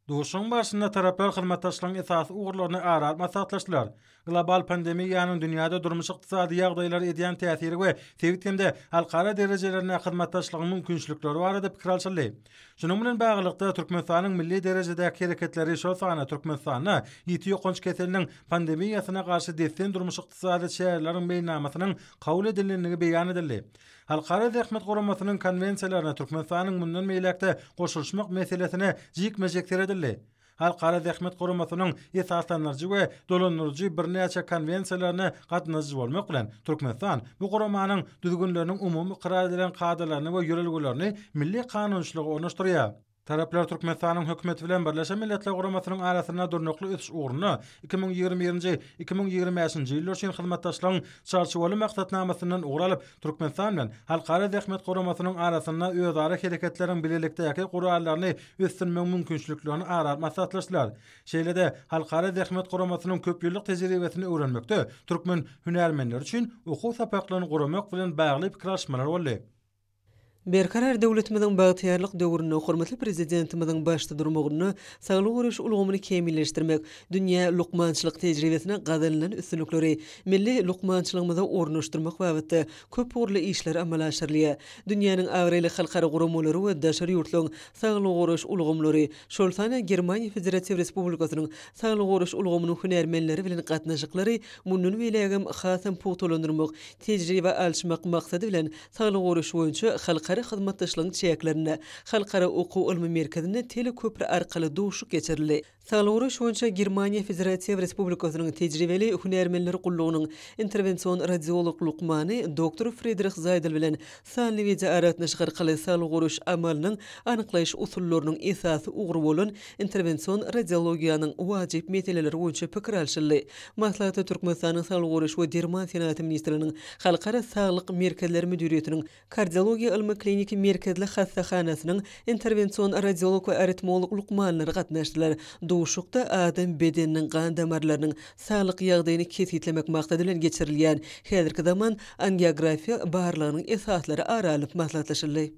Speaker 11: Duşuşygyň barşynda taraplar hyzmatdaşlygyň esasy ugurlaryny ara alyp maslahatlaşdylar. Global pandemiýanyň dünýäde durmuş-ykdysady ýagdaýlara edýän täsiri we sebit hem-de halkara derejelerinde hyzmatdaşlygyň mümkinçilikleri barada pikir alşyldy. Şunuň bilen baglylykda, Türkmenistanyň milli derejedäki hereketleri, şol sanda Türkmenistanda ýiti ýokanç keseliniň pandemiýasyna garşy dessin durmuş-ykdysady çäreleriň meýilnamasynyň kabul edilendigi beýan edildi. Halkara Zähmet Guramasynyň konwensiýalaryna Türkmenistanyň mundan beýläk-de goşulyşmak meselesine jikme-jik seredildi. Halkara Zähmet Guramasynyň esaslandyryjy we dolandyryjy birnäçe konwensiýalaryna gatnaşyjy bolmak bilen, Türkmenistan bu guramanyň düzgünleriniň umumy ykrar edilen kadalaryny we ýörelgelerini milli kanunçylyga ornaşdyrýar. Taraplar Türkmenistanyň Hökümeti bilen Birleşen Milletler Guramasynyň arasynda durnukly ösüş ugrunda 2021-nji, 2025-nji ýyllar üçin hyzmatdaşlygyň Çarçuwaly maksatnamasyndan ugur alyp, Türkmenistan bilen Halkara Zähmet Guramasynyň arasynda özara hereketleriň bilelikdäki gurallaryny ösdürmegiň mümkinçiliklerini ara alyp maslahatlaşdylar. Şeýle-de Halkara Zähmet Guramasynyň köpýyllyk tejribesini öwrenmekde türkmen hünärmenleri üçin okuw sapaklaryny guramak bilen bagly pikir alyşmalar boldy.
Speaker 1: Berkarar döwletimiziň bagtyýarlyk döwründe hormatly Prezidentimiziň başda durmagynda saglygy goraýyş ulgamyny kämilleşdirmek, dünýä lukmançylyk tejribesine gazanylan üstünlikleri milli lukmançylygymyza ornaşdyrmak babatda köp ugurly işler amala aşyrylýar. Dünýäniň abraýly halkara guramalary we daşary ýurtlaryň saglygy goraýyş ulgamlary, şol sanda Germaniýa Federatiw Respublikasynyň saglygy goraýyş ulgamynyň hünärmenleri bilen gatnaşyklary mundan beýlägem hasam pugtalandyrmak, tejribe alyşmak maksady bilen, saglygy goraýyş boýunça halkara hyzmatdaşlygyň çäklerinde Halkara okuw-ylmy merkezinde teleköpri arkaly duşuşyk geçirildi. Saglygy goraýyş boýunça Germaniýa Federatiw Respublikasynyň tejribeli hünärmenler gullugynyň interwension radiolog lukmany doktor Fridrih Zaýdel bilen sanly wideoaragatnaşyk arkaly saglygy goraýyş amalynyň anyklaýyş usullarynyň esasy ugry bolan interwension radiologiýanyň wajyp meseleleri boýunça pikir alşyldy. Maslahata Türkmenistanyň Saglygy goraýyş we derman senagaty ministrliginiň Halkara saglyk merkezleri müdiriýetiniň Kardiologiýa ylmy-kliniki merkezli hassahanasynyň interwension radiolog we aritmolog lukmanlary gatnaşdylar. Duşuşykda adam bedeniniň gan damarlarynyň saglyk ýagdaýyny kesgitlemek maksady bilen geçirilýän häzirki zaman angiografiýa barlagynyň esaslary ara alnyp maslahatlaşyldy.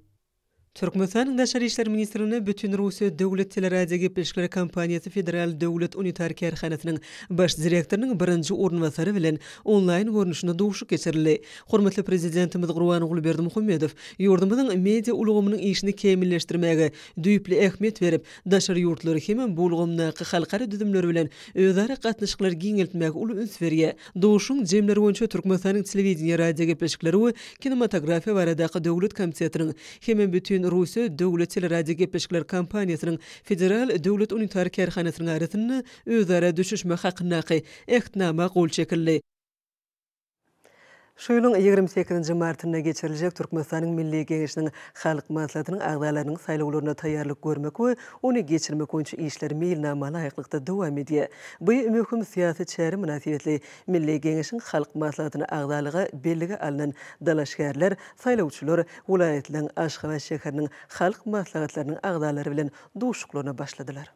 Speaker 1: Türkmenistanyň Daşary işler ministrliginde Bütinrussiýa döwlet teleradiogepleşikleri kompaniýasy federal döwlet unitar kärhanasynyň baş direktorynyň birinji orunbasary bilen onlaýn görnüşinde duşuşyk geçirildi. Hormatly Prezidentimiz Gurbanguly Berdimuhamedow ýurdumyzyň media ulgamynyň işini kämilleşdirmäge düýpli ähmiýet berip, daşary ýurtlary hemem bu ulgamdaky halkara düzümleri bilen özara gatnaşyklary giňeltmäge uly üns berýär. Duşuşygyň jemleri boýunça Türkmenistanyň Telewideniýe, radiogepleşikleri we kinematografiýa baradaky döwlet komitetiniň hemem Bütinrussiýa döwlet teleradiogepleşikler kompaniýasynyň federal döwlet unitar kärhanasynyň arasynda özara düşünişmek hakyndaky Ähtnama gol çekildi. Şu ýylyň 28 nji martynda geçiriljek Türkmenistanyň Milli Geňeşiniň Halk Maslahatynyň agzalarynyň saýlawlaryna taýýarlyk görmek we ony geçirmek boýunça işler meýilnama laýyklykda dowam edýär. Bu möhüm syýasy çäre mynasybetli Milli Geňeşiň Halk Maslahatyna agzalyga bellige alnan dalaşgärler, saýlawçylar welaýatlaryň, Aşgabat şäheriniň Halk Maslahatlarynyň agzalary bilen duşuşyklaryna başladylar.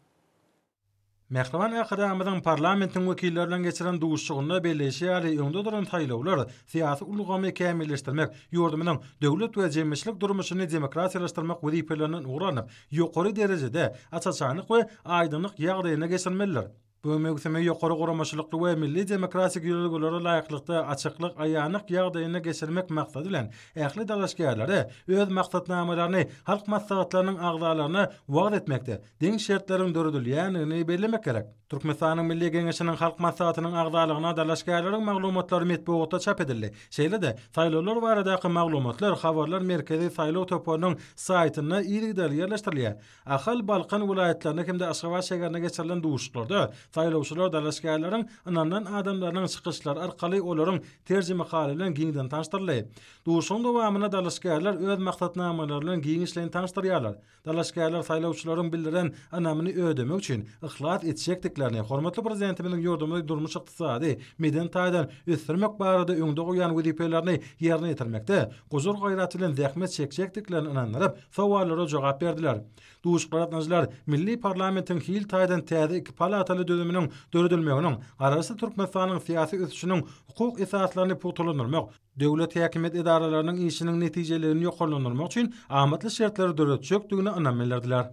Speaker 11: Mähriban Arkadagymyzyň parlamentiň wekilleri bilen geçiren duşuşygynda belleýşi ýaly, öňde duran saýlawlar syýasy ulgamy kämilleşdirmek, ýurdumyzyň döwlet we jemgyýetçilik durmuşyny demokratiýalaşdyrmak wezipelerinden ugur alnyp, ýokary derejede aç-açanlyk we aýdyňlyk ýagdaýynda geçirilmelidir. Bu möwsümi ýokary guramaçylykly we milli demokratik ýörelgelere laýyklykda açyklyk, aýanlyk ýagdaýynda geçirmek maksady bilen, ähli dalaşgärlere öz maksatnamalaryny Halk Maslahatlarynyň agzalaryna wagyz etmekde, deň şertleriň döredilýändigini bellemek gerek. Türkmenistanyň Milli Geňeşiniň Halk Maslahatynyň agzalygyna dalaşgärleriň maglumatlary metbugatda çap edildi. Şeýle-de, saýlawlar baradaky maglumatlar Habarlar merkezi saýlaw toparynyň saýtynda yzygiderli ýerleşdirilýär. Ahal, Balkan welaýatlarynda hem-de Aşgabat şägerinde geçirilen duşuşyklarda saýlawçylar dalaşgärleriň ynanylan adamlarynyň çykyşlary arkaly olaryň terjimehaly bilen giňden tanyşdyryldy. Duşuşygyň dowamynda dalaşgärler öz maksatnamalary bilen giňişleýin tanyşdyrýarlar. Dalaşgärler saýlawçylaryň bildiren ynamyny ödemek üçin yhlas etjekdiklerini, hormatly Prezidentimiziň ýurdumyzy durmuş-ykdysady, medeni taýdan ösdürmek barada öňde goýan wezipelerini ýerine ýetirmekde gujur-gaýrat bilen zähmet çekjekdiklerini ynandyryp, sowallara jogap berdiler. Duşuşyklara gatnaşyjylar milli parlamentiň hil taýdan täze iki palataly düzüminiň döredilmeginiň Garaşsyz Türkmenistanyň syýasy ösüşiniň hukuk esaslaryny pugtalandyrmak, döwlet häkimiýet edaralarynyň işiniň netijeliligini ýokarlandyrmak üçin amatly şertleri döretjekdigine ynam bildirdiler.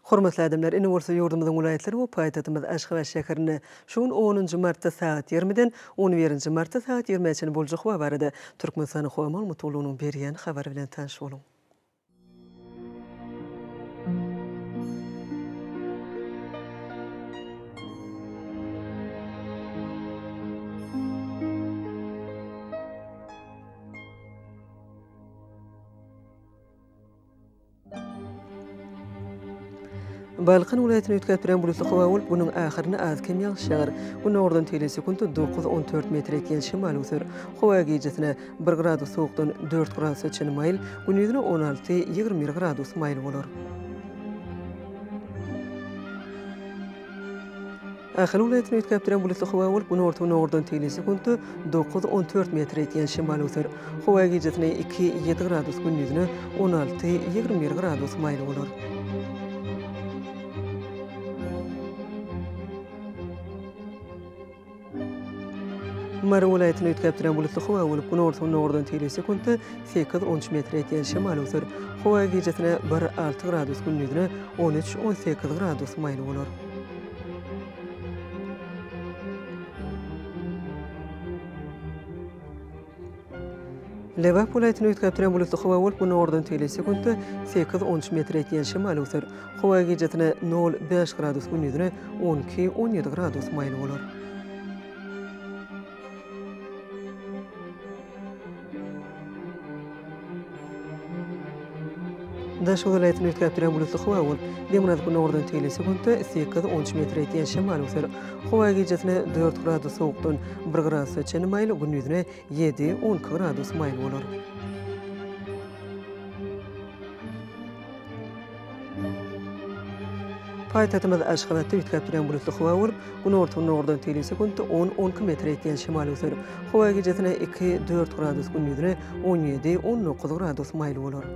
Speaker 1: Hormatly adamlar, indi bolsa ýurdumyzyň welaýatlary we paýtagtymyz Aşgabat şäherinde şu gün onunjy martda sagat ýigrimiden on birinji martda sagat ýigrimä çenli boljak howa barada Türkmenistanyň Howa maglumat gullugynyň berýän habary bilen tanyş boluň. Balkan welaýatyny üýtgäp duran bulutly howa bolup, günüň ahyrynda az-kem ýagyş ýagar. Günordan tegelek sekuntda dokuz-on dört metr etýän şemal öwser. Howa gijesine bir gradus sowukdan dört gradusa çenli maýyl, gündizine 16, 21 gradus maýyl bolar. Ahal welaýatyny üýtgäp duran bulutly howa bolup, günorta-günordan tegelek sekuntda dokuz, 14 metr etýän şemal öwser. Howa gijesine iki, ýedi gradus, gündizine 16, 21 gradus maýyl bolar. Mary welaýatynda üýtgäp durýan bulutly howa bolup, günorta-gündogardan tegelek sekuntda sekiz-on üç metre ýetýän şemal öwser. Howa gijesine bir, alty gradus, gündizine on üç, 18 gradus maýyl bolar. Lebap welaýatynda üýtgäp durýan bulutly howa bolup, günordan tegelek sekuntda sekiz, on üç metre ýetýän şemal öwser. Howa gijesine nol, bäş gradus, gündizine 12, 17 gradus maýyl bolar. Daşoguz welaýatynda üýtgäp durýan bulutly howa bolup, demirgazyk-günordan tegelek sekuntda sekiz, on üç metre ýetýän şemal öwser. Howa gijesine dört gradus sowukdan bir gradusa çenli maýyl, gündizine ýedi, 12 gradus maýyl bolar. Paýtagtymyz Aşgabatda üýtgäp durýan bulutly howa bolup, günorta-günordan tegelek sekuntda on, 12 metre ýetýän şemal öwser. Howa gijesine iki, dört gradus, gündizine 17, 19 gradus maýyl bolar.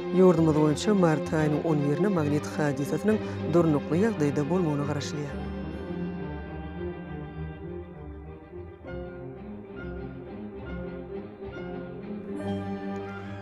Speaker 1: Ýurdumyz boýunça mart aýynyň on birine magnit hadysasynyň durnukly ýagdaýda bolmagyna garaşylýar.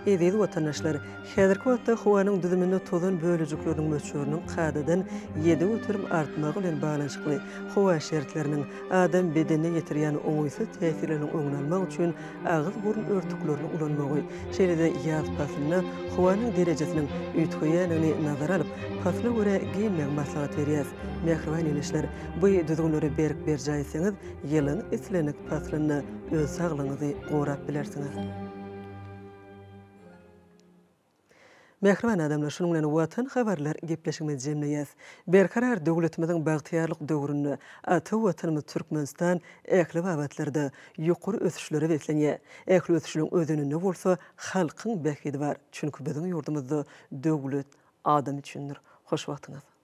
Speaker 1: Eziz watandaşlar! Häzirki wagtda howanyň düzüminde tozan bölejikleriniň möçberiniň kadadan 7% artmagy bilen baglanyşykly howa şertleriniň adam bedenine ýetirýän oňaýsyz täsirleriniň öňüni almak üçin agyz-burun örtüklerini ulanmagy, şeýle-de ýaz paslynda howanyň derejesiniň üýtgeýändigini nazara alyp, pasla görä geýinmegi maslahat berýäris. Mähriban ildeşler, bu düzgünleri berk berjaý etseňiz, ýylyň islendik paslynda öz saglygyňyzy gorap bilersiňiz. Mähriban adamlar, şunuň bilen Watan habarlar gepleşigimizi jemleýäs. Berkarar döwletimiziň bagtyýarlyk döwründe ata Watanymyz Türkmenistan ähli babatlarda ýokary ösüşlere beslenýär. Ähli ösüşleriň özeninde bolsa halkyň bähbidi bar. Çünki biziň ýurdumyzda döwlet adam üçindir. Hoş wagtyňyz!